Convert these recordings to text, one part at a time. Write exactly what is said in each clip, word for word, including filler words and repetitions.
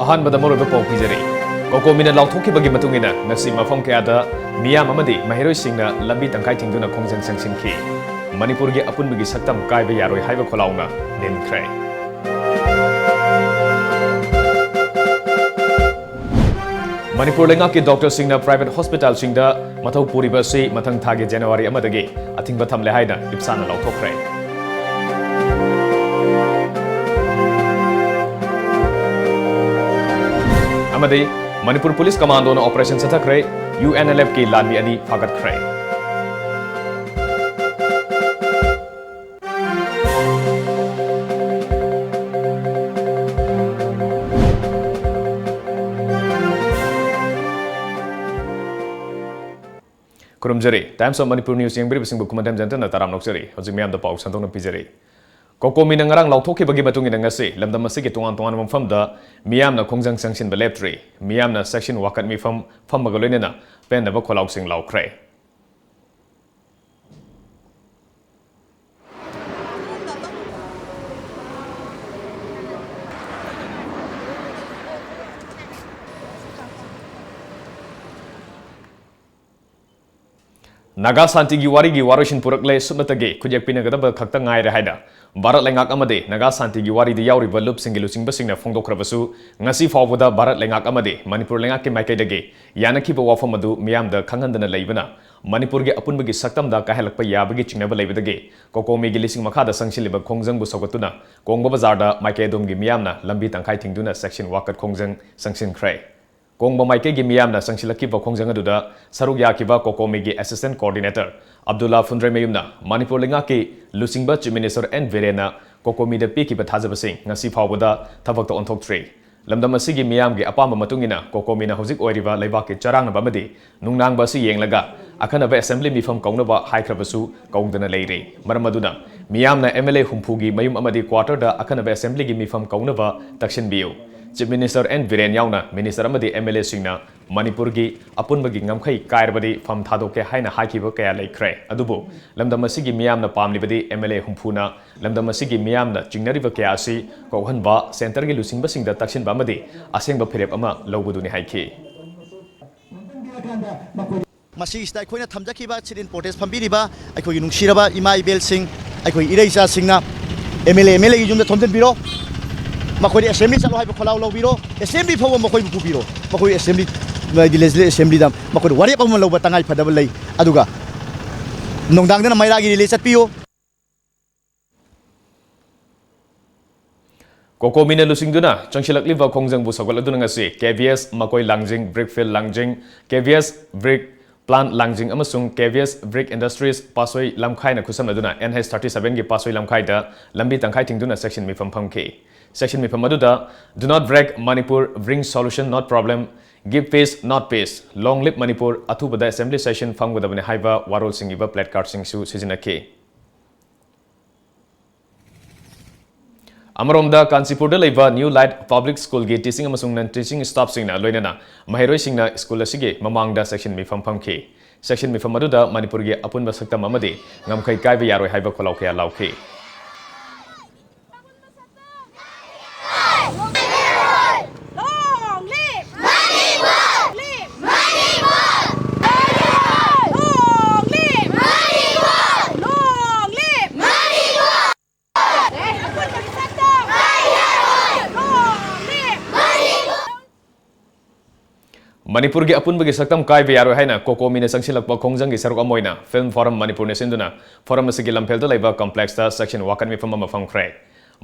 ꯑꯍꯥꯟꯕꯗ ꯃꯔꯨꯑꯣꯏꯕ ꯄꯥꯎ ꯄꯤꯖꯔꯤ꯫ ꯀꯣꯀꯣꯃꯤꯅ ꯂꯥꯎꯊꯣꯛꯈꯤꯕꯒꯤ ꯃꯇꯨꯡ ꯏꯟꯅ ꯉꯁꯤ ꯃꯐꯝ ꯀꯌꯥꯗ ꯃꯤꯌꯥꯝ ꯑꯃꯗꯤ ꯃꯍꯩꯔꯣꯏꯁꯤꯡꯅ ꯂꯝꯕꯤ ꯇꯪꯈꯥꯏ ꯊꯤꯡꯗꯨꯅ ꯈꯣꯡꯖꯪ ꯆꯪꯁꯤꯟꯈꯤ꯫ ꯃꯅꯤꯄꯨꯔꯒꯤ ꯑꯄꯨꯟꯕꯒꯤ ꯁꯛꯇꯝ ꯀꯥꯏꯕ ꯌꯥꯔꯣꯏ ꯍꯥꯏꯕ ꯈꯣꯜꯂꯥꯎꯅ ꯅꯤꯟꯈ꯭ꯔꯦ꯫ ꯃꯅꯤꯄꯨꯔ ꯂꯩꯉꯥꯛꯀꯤ ꯗꯣꯛꯇꯔꯁꯤꯡꯅ ꯄ꯭ꯔꯥꯏꯚꯦꯠ ꯍꯣꯁꯄꯤꯇꯥꯜꯁꯤꯡꯗ ꯃꯊꯧ ꯄꯨꯔꯤꯕ ꯑꯁꯤ ꯃꯊꯪ ꯊꯥꯒꯤ ꯖꯅꯋꯥꯔꯤ ꯑꯃꯗꯒꯤ ꯑꯊꯤꯡꯕ ꯊꯝꯂꯦ ꯍꯥꯏꯅ ꯏꯞꯁꯥꯅ ꯂꯥꯎꯊꯣꯛꯈ꯭ꯔꯦ꯫ ꯑꯃꯗꯤ ꯃꯅꯤꯄꯨꯔ ꯄꯨꯂꯤꯁ ꯀꯃꯥꯟꯗꯣꯅ ꯑꯣꯄꯔꯦꯁꯟ ꯆꯠꯊꯈ꯭ꯔꯦ, ꯌꯨ ꯑꯦꯟ ꯑꯦꯜ ꯑꯦꯐꯀꯤ ꯂꯥꯟꯃꯤ ꯑꯅꯤ ꯐꯥꯒꯠꯈ꯭ꯔꯦ꯫ ꯈꯨꯔꯨꯝꯖꯔꯤ꯫ Times of Manipur News ꯌꯦꯡꯕꯤꯔꯤꯕꯁꯤꯡꯕꯨ ꯈꯨꯃꯟꯊꯦꯝ ꯖꯟꯇꯅ ꯇꯔꯥꯝꯅ ꯑꯣꯛꯆꯔꯤ꯫ ꯍꯧꯖꯤꯛ ꯃꯤꯌꯥꯝꯗ ꯄꯥꯎ ꯁꯟꯗꯣꯛꯅ ꯄꯤꯖꯔꯤ꯫ ꯀꯣꯀꯣꯃꯤꯅ ꯉꯔꯥꯡ ꯂꯥꯎꯊꯣꯛꯈꯤꯕꯒꯤ ꯃꯇꯨꯡ ꯏꯟꯅ ꯉꯁꯤ ꯂꯝꯗꯝ ꯑꯁꯤꯒꯤ ꯇꯣꯉꯥꯟ ꯇꯣꯉꯥꯟꯕ ꯃꯐꯝꯗ ꯃꯤꯌꯥꯝꯅ ꯈꯣꯡꯖꯪ ꯆꯪꯁꯤꯟꯕ ꯂꯦꯞꯇ꯭ꯔꯤ꯫ ꯃꯤꯌꯥꯝꯅ ꯁꯦꯛꯁꯟ ꯋꯥꯀꯠ ꯃꯤꯐꯝ ꯐꯝꯕꯒ ꯂꯣꯏꯅꯅ ꯄꯦꯟꯗꯕ ꯈꯣꯜꯂꯥꯎꯁꯤꯡ ꯂꯥꯎꯈ꯭ꯔꯦ꯫ ꯅꯥꯒꯥ ꯁꯥꯟꯇꯤꯒꯤ ꯋꯥꯔꯤꯒꯤ ꯋꯥꯔꯣꯏꯁꯤꯟ ꯄꯨꯔꯛꯂꯦ, ꯁꯨꯞꯅꯇꯒꯤ ꯈꯨꯠꯌꯦꯛ ꯄꯤꯅꯒꯗꯕ ꯈꯛꯇ ꯉꯥꯏꯔꯦ ꯍꯥꯏꯅ ꯚꯥꯔꯠ ꯂꯩꯉꯥꯛ ꯑꯃꯗꯤ ꯅꯥꯒꯥ ꯁꯥꯟꯇꯤꯒꯤ ꯋꯥꯔꯤꯗ ꯌꯥꯎꯔꯤꯕ ꯂꯨꯞꯁꯤꯡꯒꯤ ꯂꯨꯆꯤꯡꯕꯁꯤꯡꯅ ꯐꯣꯡꯗꯣꯛꯈ꯭ꯔꯕꯁꯨ, ꯉꯁꯤ ꯐꯥꯎꯕꯗ ꯚꯥꯔꯠ ꯂꯩꯉꯥꯛ ꯑꯃꯗꯤ ꯃꯅꯤꯄꯨꯔ ꯂꯩꯉꯥꯛꯀꯤ ꯃꯥꯏꯀꯩꯗꯒꯤ ꯌꯥꯅꯈꯤꯕ ꯋꯥꯐꯝ ꯑꯗꯨ ꯃꯤꯌꯥꯝꯗ ꯈꯪꯍꯟꯗꯅ ꯂꯩꯕꯅ ꯃꯅꯤꯄꯨꯔꯒꯤ ꯑꯄꯨꯟꯕꯒꯤ ꯁꯛꯇꯝꯗ ꯀꯥꯏꯍꯜꯂꯛꯄ ꯌꯥꯕꯒꯤ ꯆꯤꯡꯅꯕ ꯂꯩꯕꯗꯒꯤ ꯀꯣꯀꯣꯃꯤꯒꯤ ꯂꯤꯁꯤꯡ ꯃꯈꯥꯗ ꯆꯪꯁꯤꯜꯂꯤꯕ ꯈꯣꯡꯖꯪꯕꯨ ꯁꯧꯒꯠꯇꯨꯅ ꯀꯣꯡꯕ ꯕꯖꯥꯔꯗ ꯃꯥꯏꯀꯩ ꯑꯗꯣꯝꯒꯤ ꯃꯤꯌꯥꯝꯅ ꯂꯝꯕꯤ ꯇꯪꯈꯥꯏ ꯊꯤꯡꯗꯨꯅ ꯁꯦꯛꯁꯟ ꯋꯥꯀꯠ ꯈꯣꯡꯖꯪ ꯆꯪꯁꯤꯟꯈ꯭ꯔꯦ꯫ ꯀꯣꯡꯕ ꯃꯥꯏꯀꯩꯒꯤ ꯃꯤꯌꯥꯝꯅ ꯆꯪꯁꯤꯜꯂꯛꯈꯤꯕ ꯈꯣꯡꯖꯪ ꯑꯗꯨꯗ ꯁꯔꯨꯛ ꯌꯥꯈꯤꯕ ꯀꯣꯀꯣꯃꯤꯒꯤ ꯑꯦꯁꯤꯁꯇꯦꯟ ꯀꯣꯑꯣꯔꯗꯤꯅꯦꯇꯔ ꯑꯕꯗꯨꯜꯂꯥ ꯐꯨꯟꯗ꯭ꯔꯩꯃꯌꯨꯝꯅ ꯃꯅꯤꯄꯨꯔ ꯂꯩꯉꯥꯛꯀꯤ ꯂꯨꯆꯤꯡꯕ ꯆꯤꯐ ꯃꯤꯅꯤꯁꯇꯔ ꯑꯦꯟ ꯕꯤꯔꯦꯟꯅ ꯀꯣꯀꯣꯃꯤꯗ ꯄꯤꯈꯤꯕ ꯊꯥꯖꯕꯁꯤꯡ ꯉꯁꯤ ꯐꯥꯎꯕꯗ ꯊꯕꯛꯇ ꯑꯣꯟꯊꯣꯛꯇ꯭ꯔꯤ꯫ ꯂꯝꯗꯝ ꯑꯁꯤꯒꯤ ꯃꯤꯌꯥꯝꯒꯤ ꯑꯄꯥꯝꯕ ꯃꯇꯨꯡ ꯏꯟꯅ ꯀꯣꯀꯣꯃꯤꯅ ꯍꯧꯖꯤꯛ ꯑꯣꯏꯔꯤꯕ ꯂꯩꯕꯥꯛꯀꯤ ꯆꯔꯥꯡꯅꯕ ꯑꯃꯗꯤ ꯅꯨꯡꯅꯥꯡꯕ ꯑꯁꯤ ꯌꯦꯡꯂꯒ ꯑꯈꯟꯅꯕ ꯑꯦꯁꯦꯝꯕ꯭ꯂꯤ ꯃꯤꯐꯝ ꯀꯧꯅꯕ ꯍꯥꯏꯈ꯭ꯔꯕꯁꯨ ꯀꯧꯗꯅ ꯂꯩꯔꯤ꯫ ꯃꯔꯝ ꯑꯗꯨꯅ ꯃꯤꯌꯥꯝꯅ ꯑꯦꯝ ꯑꯦꯜ ꯑꯦ ꯍꯨꯝꯐꯨꯒꯤ ꯃꯌꯨꯝ ꯑꯃꯗꯤ ꯀ꯭ꯋꯥꯇꯔꯗ ꯑꯈꯟꯅꯕ ꯑꯦꯁꯦꯝꯕ꯭ꯂꯤꯒꯤ ꯃꯤꯐꯝ ꯀꯧꯅꯕ ꯇꯛꯁꯤꯟꯕꯤꯌꯨ꯫ Chief Minister N Biren ꯌꯥꯎꯅ Minister ꯑꯃꯗꯤ M L A ꯁꯤꯡꯅ ꯃꯅꯤꯄꯨꯔꯒꯤ ꯑꯄꯨꯟꯕꯒꯤ ꯉꯝꯈꯩ ꯀꯥꯏꯔꯕꯗꯤ ꯐꯝ ꯊꯥꯗꯣꯛꯀꯦ ꯍꯥꯏꯅ ꯍꯥꯏꯈꯤꯕ ꯀꯌꯥ ꯂꯩꯈ꯭ꯔꯦ꯫ ꯑꯗꯨꯕꯨ ꯂꯝꯗꯝ ꯑꯁꯤꯒꯤ ꯃꯤꯌꯥꯝꯅ ꯄꯥꯝꯂꯤꯕꯗꯤ M L A ꯍꯨꯝꯐꯨꯅ ꯂꯝꯗꯝ ꯑꯁꯤꯒꯤ ꯃꯤꯌꯥꯝꯅ ꯆꯤꯡꯅꯔꯤꯕ ꯀꯌꯥ ꯑꯁꯤ ꯀꯣꯛꯍꯟꯕ, centreꯒꯤ ꯂꯨꯆꯤꯡꯕꯁꯤꯡꯗ ꯇꯛꯁꯤꯟꯕ ꯑꯃꯗꯤ ꯑꯁꯦꯡꯕ ꯐꯤꯔꯦꯞ ꯑꯃ ꯂꯧꯕꯗꯨꯅꯤ ꯍꯥꯏꯈꯤ꯫ ꯃꯁꯤꯒꯤꯁꯤꯗ ꯑꯩꯈꯣꯏꯅ ꯊꯝꯖꯈꯤꯕ sit-in protest ꯐꯝꯕꯤꯔꯤꯕ ꯑꯩꯈꯣꯏꯒꯤ ꯅꯨꯡꯁꯤꯔꯕ ꯏꯃꯥ ꯏꯕꯦꯜꯁꯤꯡ, ꯑꯩꯈꯣꯏ ꯏꯔꯩ ꯏꯆꯥꯁꯤꯡꯅ M L A, M L Aꯒꯤ ꯌꯨꯝꯗ ꯊꯣꯝꯖꯤꯟꯕꯤꯔꯣ꯫ ꯃꯈꯣꯏꯗꯤ assembly ꯆꯠꯂꯣ ꯍꯥꯏꯕ ꯈꯣꯜꯂꯥꯎ ꯂꯧꯕꯤꯔꯣ꯫ Assembly ꯐꯥꯎꯕ ꯃꯈꯣꯏꯕꯨ ꯄꯨꯕꯤꯔꯣ꯫ ꯃꯈꯣꯏ assembly, ꯍꯥꯏꯗꯤ legislative assemblyꯗ ꯃꯈꯣꯏꯗ ꯋꯥꯔꯦꯞ ꯑꯃ ꯂꯧꯕ ꯇꯉꯥꯏ ꯐꯗꯕ ꯂꯩ꯫ ꯑꯗꯨꯒ ꯅꯨꯡꯗꯥꯡꯗꯅ ꯃꯩꯔꯥꯒꯤ relay ꯆꯠꯄꯤꯌꯨ꯫ ꯀꯣꯀꯣꯃꯤꯅ ꯂꯨꯆꯤꯡꯗꯨꯅ ꯆꯪꯁꯤꯜꯂꯛꯂꯤꯕ ꯈꯣꯡꯖꯪꯕꯨ ꯁꯧꯒꯠꯂꯗꯨꯅ ꯉꯁꯤ K V S ꯃꯀꯣꯏ ꯂꯥꯡꯖꯤꯡ, Brick Field ꯂꯥꯡꯖꯤꯡ, K V S Brick Plant ꯂꯥꯡꯖꯤꯡ ꯑꯃꯁꯨꯡ K V S Brick Industries ꯄꯥꯠꯁꯣꯏ ꯂꯝꯈꯥꯏꯅ ꯈꯨꯠꯁꯝꯅꯗꯨꯅ N H thirty sevenꯒꯤ ꯄꯥꯠꯁꯣꯏ ꯂꯝꯈꯥꯏꯗ ꯂꯝꯕꯤ ꯇꯪꯈꯥꯏ ꯊꯤꯡꯗꯨꯅ ꯆꯦꯛꯁꯤꯟ ꯃꯤꯐꯝ ꯐꯝꯈꯤ꯫ ꯆꯦꯛꯁꯤꯟ ꯃꯤꯐꯝ ꯑꯗꯨꯗ "Do not break Manipur, bring solution, not problem, give peace, not peace, long live Manipur, ꯑꯊꯨꯕꯗ assembly session ꯐꯝꯒꯗꯕꯅꯤ" ꯍꯥꯏꯕ ꯋꯥꯔꯣꯜꯁꯤꯡ ꯏꯕ placardꯁꯤꯡꯁꯨ ꯁꯤꯖꯤꯟꯅꯈꯤ꯫ ꯑꯃꯔꯣꯝꯗ ꯀꯥꯟꯆꯤꯄꯨꯔꯗ ꯂꯩꯕ New Light Public Schoolꯒꯤ teaching ꯑꯃꯁꯨꯡ non teaching staffꯁꯤꯡꯅ ꯂꯣꯏꯅꯅ ꯃꯍꯩꯔꯣꯏꯁꯤꯡꯅ school ꯑꯁꯤꯒꯤ ꯃꯃꯥꯡꯗ ꯆꯦꯛꯁꯤꯟ ꯃꯤꯐꯝ ꯐꯝꯈꯤ꯫ ꯆꯦꯛꯁꯤꯟ ꯃꯤꯐꯝ ꯑꯗꯨꯗ ꯃꯅꯤꯄꯨꯔꯒꯤ ꯑꯄꯨꯟꯕ ꯁꯛꯇꯝ ꯑꯃꯗꯤ ꯉꯝꯈꯩ ꯀꯥꯏꯕ ꯌꯥꯔꯣꯏ ꯍꯥꯏꯕ ꯈꯣꯜꯂꯥꯎ ꯀꯌꯥ ꯂꯥꯎꯈꯤ꯫ Long live Manipur! Live Manipur! Long live Manipur! Long live Manipur! ꯃꯅꯤꯄꯨꯔꯒꯤ ꯑꯄꯨꯟꯕꯒꯤ ꯁꯛꯇꯝ ꯀꯥꯏꯕ ꯌꯥꯔꯣꯏ ꯍꯥꯏꯅ ꯀꯣꯀꯣꯃꯤꯅ ꯆꯪꯁꯤꯜꯂꯛꯄ ꯈꯣꯡꯖꯪꯒꯤ ꯁꯔꯨꯛ ꯑꯃ ꯑꯣꯏꯅ Film Forum ꯃꯅꯤꯄꯨꯔꯅ ꯁꯤꯟꯗꯨꯅ forum ꯑꯁꯤꯒꯤ ꯂꯝꯐꯦꯜꯗ ꯂꯩꯕ complexꯇ ꯆꯦꯛꯁꯤꯟ ꯋꯥꯀꯠ ꯃꯤꯐꯝ ꯑꯃ ꯐꯝꯈ꯭ꯔꯦ꯫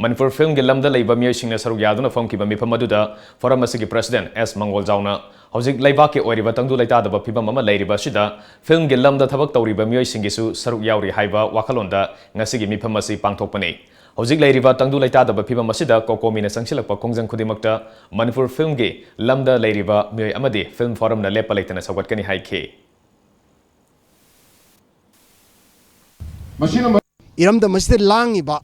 ꯃꯅꯤꯄꯨꯔ filmꯒꯤ ꯂꯝꯗ ꯂꯩꯕ ꯃꯤꯑꯣꯏꯁꯤꯡꯅ ꯁꯔꯨꯛ ꯌꯥꯗꯨꯅ ꯐꯝꯈꯤꯕ ꯃꯤꯐꯝ ꯑꯗꯨꯗ forum ꯑꯁꯤꯒꯤ president S ꯃꯪꯒꯣꯜꯖꯥꯎꯅ ꯍꯧꯖꯤꯛ ꯂꯩꯕꯥꯛꯀꯤ ꯑꯣꯏꯔꯤꯕ ꯇꯪꯗꯨ ꯂꯩꯇꯥꯗꯕ ꯐꯤꯕꯝ ꯑꯃ ꯂꯩꯔꯤꯕ ꯑꯁꯤꯗ filmꯒꯤ ꯂꯝꯗ ꯊꯕꯛ ꯇꯧꯔꯤꯕ ꯃꯤꯑꯣꯏꯁꯤꯡꯒꯤꯁꯨ ꯁꯔꯨꯛ ꯌꯥꯎꯔꯤ ꯍꯥꯏꯕ ꯋꯥꯈꯜꯂꯣꯟꯗ ꯉꯁꯤꯒꯤ ꯃꯤꯐꯝ ꯑꯁꯤ ꯄꯥꯡꯊꯣꯛꯄꯅꯤ꯫ ꯍꯧꯖꯤꯛ ꯂꯩꯔꯤꯕ ꯇꯪꯗꯨ ꯂꯩꯇꯥꯗꯕ ꯐꯤꯕꯝ ꯑꯁꯤꯗ ꯀꯣꯀꯣꯃꯤꯅ ꯆꯪꯁꯤꯜꯂꯛꯄ ꯈꯣꯡꯖꯪ ꯈꯨꯗꯤꯡꯃꯛꯇ ꯃꯅꯤꯄꯨꯔ filmꯒꯤ ꯂꯝꯗ ꯂꯩꯔꯤꯕ ꯃꯤꯑꯣꯏ ꯑꯃꯗꯤ Film Forumꯅ ꯂꯦꯞꯄ ꯂꯩꯇꯅ ꯁꯧꯒꯠꯀꯅꯤ ꯍꯥꯏꯈꯤ꯫ ꯃꯁꯤꯅ ꯏꯔꯝꯗꯝ ꯑꯁꯤꯗ ꯂꯥꯡꯉꯤꯕ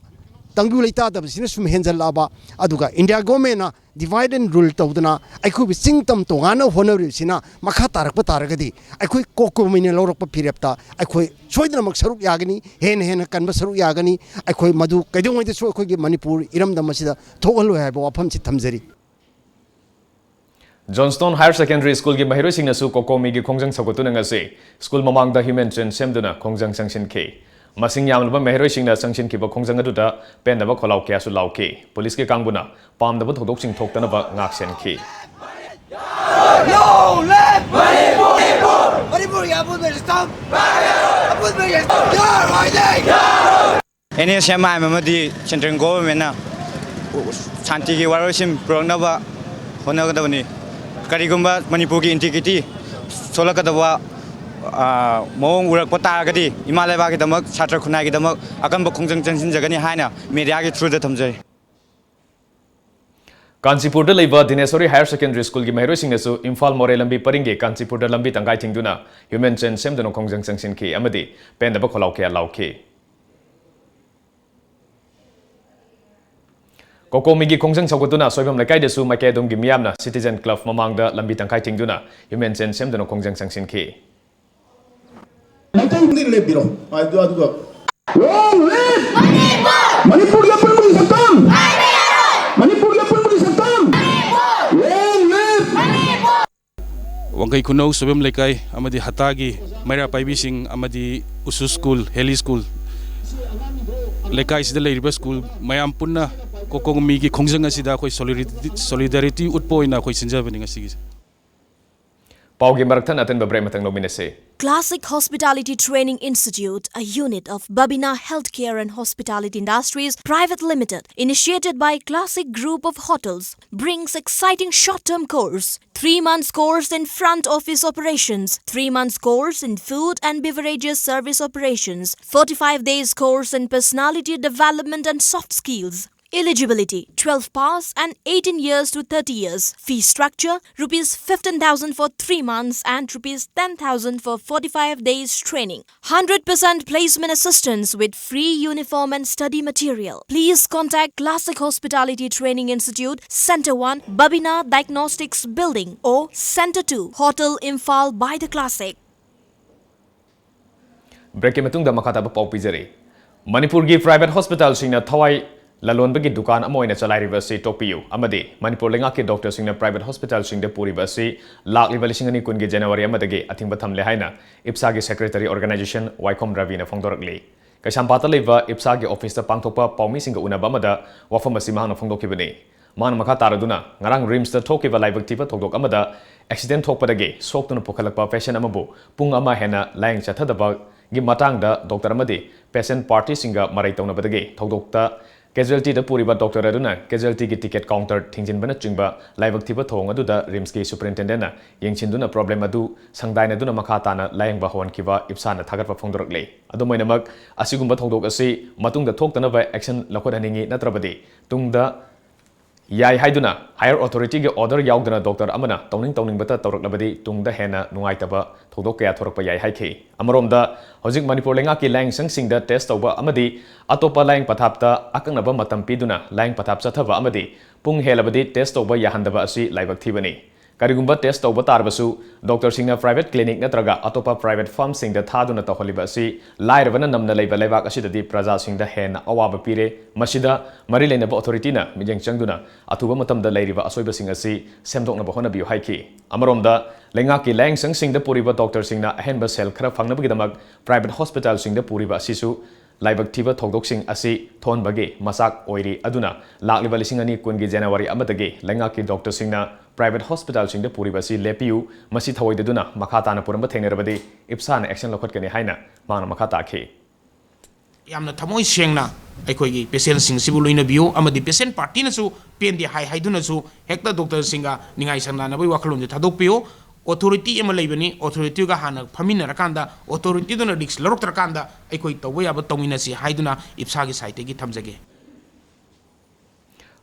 ꯇꯪꯗꯨ ꯂꯩꯇꯥꯗꯕꯁꯤꯅ ꯁꯨꯝ ꯍꯦꯟꯖꯜꯂꯛꯑꯕ, ꯑꯗꯨꯒ India governmentꯅ Divide and rule ꯇꯧꯗꯅ ꯑꯩꯈꯣꯏꯕꯨ ꯆꯤꯡ ꯇꯝ ꯇꯣꯉꯥꯟꯅ ꯍꯣꯠꯅꯔꯤꯕꯁꯤꯅ ꯃꯈꯥ ꯇꯥꯔꯛꯄ ꯇꯥꯔꯒꯗꯤ ꯑꯩꯈꯣꯏ ꯀꯣꯀꯣꯃꯤꯅ ꯂꯧꯔꯛꯄ ꯐꯤꯔꯦꯞꯇ ꯑꯩꯈꯣꯏ ꯁꯣꯏꯗꯅꯃꯛ ꯁꯔꯨꯛ ꯌꯥꯒꯅꯤ, ꯍꯦꯟꯅ ꯍꯦꯟꯅ ꯀꯟꯕ ꯁꯔꯨꯛ ꯌꯥꯒꯅꯤ꯫ ꯑꯩꯈꯣꯏ ꯃꯗꯨ ꯀꯩꯗꯧꯉꯩꯗꯁꯨ ꯑꯩꯈꯣꯏꯒꯤ ꯃꯅꯤꯄꯨꯔ ꯏꯔꯝꯗꯝ ꯑꯁꯤꯗ ꯊꯣꯛꯍꯜꯂꯣꯏ ꯍꯥꯏꯕ ꯋꯥꯐꯝꯁꯤ ꯊꯝꯖꯔꯤ꯫ Johnstone Higher Secondary Schoolꯒꯤ ꯃꯍꯩꯔꯣꯏꯁꯤꯡꯅꯁꯨ ꯀꯣꯀꯣꯃꯤꯒꯤ ꯈꯣꯡꯖꯪ ꯁꯧꯒꯠꯇꯨꯅ ꯉꯁꯤ ꯁ꯭ꯀꯨꯜ ꯃꯃꯥꯡꯗ human chain ꯁꯦꯝꯗꯨꯅ ꯈꯣꯡꯖꯪ ꯆꯪꯁꯤꯟꯈꯤ꯫ ꯃꯁꯤꯡ ꯌꯥꯝꯂꯕ ꯃꯍꯩꯔꯣꯏꯁꯤꯡꯅ ꯆꯪꯁꯤꯟꯈꯤꯕ ꯈꯣꯡꯖꯪ ꯑꯗꯨꯗ ꯄꯦꯟꯗꯕ ꯈꯣꯜꯂꯥꯎ ꯀꯌꯥꯁꯨ ꯂꯥꯎꯈꯤ꯫ ꯄꯨꯂꯤꯁꯀꯤ ꯀꯥꯡꯕꯨꯅ ꯄꯥꯝꯗꯕ ꯊꯧꯗꯣꯛꯁꯤꯡ ꯊꯣꯛꯇꯅꯕ ꯉꯥꯛꯁꯦꯟꯈꯤ꯫ No left! ꯃꯅꯤꯄꯨꯔ! ꯃꯅꯤꯄꯨꯔꯒꯤ ꯑꯄꯨꯟꯕ system! ꯑꯄꯨꯟꯕ system! ꯌꯥꯔꯣꯏꯗꯦ! N S M I M ꯑꯃꯗꯤ central governmentꯅ ꯁꯥꯟꯇꯤꯒꯤ ꯋꯥꯔꯣꯏꯁꯤꯟ ꯄꯨꯔꯛꯅꯕ ꯍꯣꯠꯅꯒꯗꯕꯅꯤ꯫ ꯀꯔꯤꯒꯨꯝꯕ ꯃꯅꯤꯄꯨꯔꯒꯤ integrity ꯁꯣꯛꯂꯛꯀꯗꯕ, ꯑ, ꯃꯑꯣꯡ ꯎꯔꯛꯄ ꯇꯥꯔꯒꯗꯤ ꯏꯃꯥ ꯂꯩꯕꯥꯛꯀꯤꯗꯃꯛ, ꯁꯥꯇ꯭ꯔ ꯈꯨꯟꯅꯥꯏꯒꯤꯗꯃꯛ ꯑꯀꯟꯕ ꯈꯣꯡꯖꯪ ꯆꯪꯁꯤꯟꯖꯒꯅꯤ ꯍꯥꯏꯅ mediaꯒꯤ throughꯗ ꯊꯝꯖꯔꯤ꯫ ꯀꯥꯟꯆꯤꯄꯨꯔꯗ ꯂꯩꯕ ꯗꯤꯅꯦꯁꯣꯔꯤ Higher Secondary Schoolꯒꯤ ꯃꯍꯩꯔꯣꯏꯁꯤꯡꯅꯁꯨ ꯏꯝꯐꯥꯜ ꯃꯣꯔꯦ ꯂꯝꯕꯤ ꯄꯔꯤꯡꯒꯤ ꯀꯥꯟꯆꯤꯄꯨꯔꯗ ꯂꯝꯕꯤ ꯇꯪꯈꯥꯏ ꯊꯤꯡꯗꯨꯅ human chain ꯁꯦꯝꯗꯨꯅ ꯈꯣꯡꯖꯪ ꯆꯪꯁꯤꯟꯈꯤ ꯑꯃꯗꯤ ꯄꯦꯟꯗꯕ ꯈꯣꯜꯂꯥꯎ ꯀꯌꯥ ꯂꯥꯎꯈꯤ꯫ ꯀꯣꯀꯣꯃꯤꯒꯤ ꯈꯣꯡꯖꯪ ꯁꯧꯒꯠꯇꯨꯅ ꯁꯣꯏꯕꯝ ꯂꯩꯀꯥꯏꯗꯁꯨ ꯃꯥꯏꯀꯩ ꯑꯗꯨꯝꯒꯤ ꯃꯤꯌꯥꯝꯅ Citizen Club ꯃꯃꯥꯡꯗ ꯂꯝꯕꯤ ꯇꯪꯈꯥꯏ ꯊꯤꯡꯗꯨꯅ human chain ꯁꯦꯝꯗꯨꯅ ꯈꯣꯡꯖꯪ ꯆꯪꯁꯤꯟꯈꯤ꯫ ꯃꯩꯇꯩ ꯂꯦꯞꯄꯤꯔꯣ꯫ ꯑꯗꯨ-, ꯑꯗꯨꯒ Long live! ꯃꯅꯤꯄꯨꯔꯒꯤ ꯑꯄꯨꯟꯕꯒꯤ ꯁꯛꯇꯝ! ꯃꯅꯤꯄꯨꯔꯒꯤ ꯑꯄꯨꯟꯕꯒꯤ ꯁꯛꯇꯝ! Long live! ꯋꯥꯡꯈꯩ ꯈꯨꯅꯧ ꯁꯣꯏꯕꯝ ꯂꯩꯀꯥꯏ ꯑꯃꯗꯤ ꯍꯠꯇꯥꯒꯤ ꯃꯩꯔꯥ ꯄꯥꯏꯕꯤꯁꯤꯡ ꯑꯃꯗꯤ ꯎꯁꯨ ꯁ꯭ꯀꯨꯜ, ꯍꯦꯂꯤ ꯁ꯭ꯀꯨꯜ ꯂꯩꯀꯥꯏꯁꯤꯗ ꯂꯩꯔꯤꯕ ꯁ꯭ꯀꯨꯜ ꯃꯌꯥꯝ ꯄꯨꯟꯅ ꯀꯣꯀꯣꯃꯤꯒꯤ ꯈꯣꯡꯖꯪ ꯑꯁꯤꯗ ꯑꯩꯈꯣꯏ solidarity, solidarity ꯎꯠꯄ ꯑꯣꯏꯅ ꯑꯩꯈꯣꯏ ꯁꯤꯟꯖꯕꯅꯤ ꯉꯁꯤꯒꯤꯁꯦ꯫ ꯄꯥꯎꯒꯤ ꯃꯔꯛ ꯊꯠꯅ ꯑꯇꯦꯟꯕ break ꯑꯃꯇꯪ ꯂꯧꯃꯤꯟꯅꯁꯤ꯫ Classic Hospitality Training Institute, a unit of Babina Healthcare and Hospitality Industries Private Limited, initiated by Classic Group of Hotels, brings exciting short-term course, three months course in front office operations, three months course in food and beverages service operations, forty-five days course in personality development and soft skills, Eligibility: twelve pass and eighteen years to thirty years. Fee structure: rupees fifteen thousand for three months and rupees ten thousand for forty-five days training. Hundred percent placement assistance with free uniform and study material. Please contact Classic Hospitality Training Institute, Center one, Babina Diagnostics Building, or Center two, Hotel Imphal by the Classic. ꯕ꯭ꯔꯦꯛꯀꯤ ꯃꯇꯨꯡꯗ ꯃꯈꯥ ꯇꯥꯕ ꯄꯥꯎ ꯄꯤꯖꯔꯤ꯫ ꯃꯅꯤꯄꯨꯔꯒꯤ private ꯍꯣꯁꯄꯤꯇꯥꯜꯁꯤꯡꯅ ꯊꯋꯥꯏ ꯂꯂꯣꯟꯕꯒꯤ ꯗꯨꯀꯥꯟ ꯑꯃ ꯑꯣꯏꯅ ꯆꯂꯥꯏꯔꯤꯕ ꯑꯁꯤ ꯇꯣꯛꯄꯤꯌꯨ ꯑꯃꯗꯤ ꯃꯅꯤꯄꯨꯔ ꯂꯩꯉꯥꯛꯀꯤ ꯗꯣꯛꯇꯔꯁꯤꯡꯅ ꯄ꯭ꯔꯥꯏꯚꯦꯠ ꯍꯣꯁꯄꯤꯇꯥꯜꯁꯤꯡꯗ ꯄꯨꯔꯤꯕ ꯑꯁꯤ ꯂꯥꯛꯂꯤꯕ ꯂꯤꯁꯤꯡ ꯑꯅꯤ ꯀꯨꯟꯒꯤ ꯖꯅꯋꯥꯔꯤ ꯑꯃꯗꯒꯤ ꯑꯊꯤꯡꯕ ꯊꯝꯂꯦ ꯍꯥꯏꯅ ꯏꯞꯁꯥꯒꯤ ꯁꯦꯀ꯭ꯔꯦꯇꯔꯤ ꯑꯣꯔꯒꯅꯥꯏꯖꯦꯁꯟ ꯋꯥꯏꯈꯣꯝ ꯔꯕꯤꯅ ꯐꯣꯡꯗꯣꯔꯛꯂꯤ꯫ ꯀꯩꯁꯥꯝꯄꯥꯠꯇ ꯂꯩꯕ ꯏꯞꯁꯥꯒꯤ ꯑꯣꯐꯤꯁꯇ ꯄꯥꯡꯊꯣꯛꯄ ꯄꯥꯎꯃꯤꯁꯤꯡꯒ ꯎꯅꯕ ꯑꯃꯗ ꯋꯥꯐꯝ ꯑꯁꯤ ꯃꯍꯥꯛꯅ ꯐꯣꯡꯗꯣꯛꯈꯤꯕꯅꯤ꯫ ꯃꯍꯥꯛꯅ ꯃꯈꯥ ꯇꯥꯔꯗꯨꯅ ꯉꯔꯥꯡ ꯔꯤꯝꯁꯇ ꯊꯣꯛꯈꯤꯕ ꯂꯥꯏꯕꯛ ꯊꯤꯕ ꯊꯧꯗꯣꯛ ꯑꯃꯗ ꯑꯦꯛꯁꯤꯗꯦꯟ ꯊꯣꯛꯄꯗꯒꯤ ꯁꯣꯛꯇꯨꯅ ꯄꯨꯈꯠꯂꯛꯄ ꯄꯦꯁꯦꯟ ꯑꯃꯕꯨ ꯄꯨꯡ ꯑꯃ ꯍꯦꯟꯅ ꯂꯥꯌꯦꯡ ꯆꯠꯊꯗꯕꯒꯤ ꯃꯇꯥꯡꯗ ꯗꯣꯛꯇꯔ ꯑꯃꯗꯤ ꯄꯦꯁꯦꯟ ꯄꯥꯔꯇꯤꯁꯤꯡꯒ ꯃꯔꯩ ꯇꯧꯅꯕꯗꯒꯤ ꯊꯧꯗꯣꯛꯇ ꯀꯦꯖꯨꯋꯦꯜꯇꯤꯗ ꯄꯨꯔꯤꯕ ꯗꯣꯛꯇꯔ ꯑꯗꯨꯅ ꯀꯦꯖꯨꯋꯦꯜꯇꯤꯒꯤ ꯇꯤꯀꯦꯠ ꯀꯥꯎꯟꯇꯔ ꯊꯤꯡꯖꯤꯟꯕꯅꯆꯤꯡꯕ ꯂꯥꯏꯕꯛ ꯊꯤꯕ ꯊꯧꯑꯣꯡ ꯑꯗꯨꯗ ꯔꯤꯝꯁꯀꯤ ꯁꯨꯄꯔꯤꯟꯇꯦꯟꯗꯦꯟꯠꯅ ꯌꯦꯡꯁꯤꯟꯗꯨꯅ ꯄ꯭ꯔꯣꯕ꯭ꯂꯦꯝ ꯑꯗꯨ ꯁꯪꯗꯥꯏꯅꯗꯨꯅ ꯃꯈꯥ ꯇꯥꯅ ꯂꯥꯌꯦꯡꯕ ꯍꯧꯍꯟꯈꯤꯕ ꯏꯞꯁꯥꯅ ꯊꯥꯒꯠꯄ ꯐꯣꯡꯗꯣꯔꯛꯂꯤ꯫ ꯑꯗꯨꯝ ꯑꯣꯏꯅꯃꯛ, ꯑꯁꯤꯒꯨꯝꯕ ꯊꯧꯗꯣꯛ ꯑꯁꯤ ꯃꯇꯨꯡꯗ ꯊꯣꯛꯇꯅꯕ ꯑꯦꯛꯁꯟ ꯂꯧꯈꯠꯍꯟꯅꯤꯡꯏ, ꯅꯠꯇ꯭ꯔꯕꯗꯤ ꯇꯨꯡꯗ ꯌꯥꯏ ꯍꯥꯏꯗꯨꯅ ꯍꯥꯌꯔ ꯑꯣꯊꯣꯔꯤꯇꯤꯒꯤ ꯑꯣꯔꯗꯔ ꯌꯥꯎꯗꯅ ꯗꯣꯛꯇꯔ ꯑꯃꯅ ꯇꯧꯅꯤꯡ ꯇꯧꯅꯤꯡꯕꯇ ꯇꯧꯔꯛꯂꯕꯗꯤ ꯇꯨꯡꯗ ꯍꯦꯟꯅ ꯅꯨꯡꯉꯥꯏꯇꯕ ꯊꯧꯗꯣꯛ ꯀꯌꯥ ꯊꯣꯔꯛꯄ ꯌꯥꯏ ꯍꯥꯏꯈꯤ꯫ ꯑꯃꯔꯣꯝꯗ, ꯍꯧꯖꯤꯛ ꯃꯅꯤꯄꯨꯔ ꯂꯩꯉꯥꯛꯀꯤ ꯂꯥꯌꯦꯡꯁꯪꯁꯤꯡꯗ ꯇꯦꯁ ꯇꯧꯕ ꯑꯃꯗꯤ ꯑꯇꯣꯞꯄ ꯂꯥꯌꯦꯡ ꯄꯊꯥꯞꯇ ꯑꯀꯛꯅꯕ ꯃꯇꯝ ꯄꯤꯗꯨꯅ ꯂꯥꯌꯦꯡ ꯄꯊꯥꯞ ꯆꯠꯊꯕ ꯑꯃꯗꯤ ꯄꯨꯡ ꯍꯦꯜꯂꯕꯗꯤ ꯇꯦꯁ ꯇꯧꯕ ꯌꯥꯍꯟꯗꯕ ꯑꯁꯤ ꯂꯥꯏꯕꯛ ꯊꯤꯕꯅꯤ꯫ ꯀꯔꯤꯒꯨꯝꯕ ꯇꯦꯁ ꯇꯧꯕ ꯇꯥꯔꯕꯁꯨ, ꯗꯣꯛꯇꯔꯁꯤꯡꯅ ꯄ꯭ꯔꯥꯏꯚꯦꯠ ꯀ꯭ꯂꯤꯅꯤꯛ ꯅꯠꯇ꯭ꯔꯒ ꯑꯇꯣꯞꯄ ꯄ꯭ꯔꯥꯏꯚꯦꯠ ꯐꯥꯔꯝꯁꯤꯡꯗ ꯊꯥꯗꯨꯅ ꯇꯧꯍꯜꯂꯤꯕ ꯑꯁꯤ ꯂꯥꯏꯔꯕꯅ ꯅꯝꯅ ꯂꯩꯕ ꯂꯩꯕꯥꯛ ꯑꯁꯤꯗꯗꯤ ꯄ꯭ꯔꯖꯥꯁꯤꯡꯗ ꯍꯦꯟꯅ ꯑꯋꯥꯕ ꯄꯤꯔꯦ꯫ ꯃꯁꯤꯗ ꯃꯔꯤ ꯂꯩꯅꯕ ꯑꯣꯊꯣꯔꯤꯇꯤꯅ ꯃꯤꯠꯌꯦꯡ ꯆꯪꯗꯨꯅ ꯑꯊꯨꯕ ꯃꯇꯝꯗ ꯂꯩꯔꯤꯕ ꯑꯁꯣꯏꯕꯁꯤꯡ ꯑꯁꯤ ꯁꯦꯝꯗꯣꯛꯅꯕ ꯍꯣꯠꯅꯕꯤꯌꯨ ꯍꯥꯏꯈꯤ꯫ ꯑꯃꯔꯣꯝꯗ, ꯂꯩꯉꯥꯛꯀꯤ ꯂꯥꯌꯦꯡꯁꯪꯁꯤꯡꯗ ꯄꯨꯔꯤꯕ ꯗꯣꯛꯇꯔꯁꯤꯡꯅ ꯑꯍꯦꯟꯕ ꯁꯦꯜ ꯈꯔ ꯐꯪꯅꯕꯒꯤꯗꯃꯛ ꯄ꯭ꯔꯥꯏꯚꯦꯠ ꯍꯣꯁꯄꯤꯇꯥꯜꯁꯤꯡꯗ ꯄꯨꯔꯤꯕ ꯑꯁꯤꯁꯨ ꯂꯥꯏꯕꯛ ꯊꯤꯕ ꯊꯧꯗꯣꯛꯁꯤꯡ ꯑꯁꯤ ꯊꯣꯛꯍꯟꯕꯒꯤ ꯃꯆꯥꯛ ꯑꯣꯏꯔꯤ꯫ ꯑꯗꯨꯅ ꯂꯥꯛꯂꯤꯕ ꯂꯤꯁꯤꯡ ꯑꯅꯤ ꯀꯨꯟꯒꯤ ꯖꯅꯋꯥꯔꯤ ꯑꯃꯗꯒꯤ ꯂꯩꯉꯥꯛꯀꯤ ꯗꯣꯛꯇꯔꯁꯤꯡꯅ ꯄ꯭ꯔꯥꯏꯚꯦꯠ ꯍꯣꯁꯄꯤꯇꯥꯜꯁꯤꯡꯗ ꯄꯨꯔꯤꯕ ꯑꯁꯤ ꯂꯦꯞꯄꯤꯌꯨ꯫ ꯃꯁꯤ ꯊꯧꯑꯣꯏꯗꯗꯨꯅ ꯃꯈꯥ ꯇꯥꯅ ꯄꯨꯔꯝꯕ ꯊꯦꯡꯅꯔꯕꯗꯤ ꯏꯞꯁꯥꯅ ꯑꯦꯛꯁꯟ ꯂꯧꯈꯠꯀꯅꯤ ꯍꯥꯏꯅ ꯃꯍꯥꯛꯅ ꯃꯈꯥ ꯇꯥꯈꯤ꯫ ꯌꯥꯝꯅ ꯊꯃꯣꯏ ꯁꯦꯡꯅ ꯑꯩꯈꯣꯏꯒꯤ ꯄꯦꯁꯦꯟꯁꯤꯡꯁꯤꯕꯨ ꯂꯣꯏꯅꯕꯤꯌꯨ ꯑꯃꯗꯤ ꯄꯦꯁꯦꯟ ꯄꯥꯔꯇꯤꯅꯁꯨ ꯄꯦꯟꯗꯦ ꯍꯥꯏ ꯍꯥꯏꯗꯨꯅꯁꯨ ꯍꯦꯛꯇ ꯗꯣꯛꯇꯔꯁꯤꯡꯒ ꯅꯤꯡꯉꯥꯏ ꯁꯪꯗꯥꯅꯕꯒꯤ ꯋꯥꯈꯜꯂꯣꯟꯁꯦ ꯊꯥꯗꯣꯛꯄꯤꯌꯨ꯫ ꯑꯣꯊꯣꯔꯤꯇꯤ ꯑꯃ ꯂꯩꯕꯅꯤ, ꯑꯣꯊꯣꯔꯤꯇꯤꯒ ꯍꯥꯟꯅ ꯐꯝꯃꯤꯟꯅꯔꯀꯥꯟꯗ ꯑꯣꯊꯣꯔꯤꯇꯤꯗꯨꯅ ꯔꯤꯛꯁ ꯂꯧꯔꯛꯇ꯭ꯔꯀꯥꯟꯗ ꯑꯩꯈꯣꯏ ꯇꯧꯕ ꯌꯥꯕ ꯇꯧꯃꯤꯟꯅꯁꯤ ꯍꯥꯏꯗꯨꯅ ꯏꯞꯁꯥꯒꯤ ꯁꯥꯏꯠꯇꯒꯤ ꯊꯝꯖꯒꯦ꯫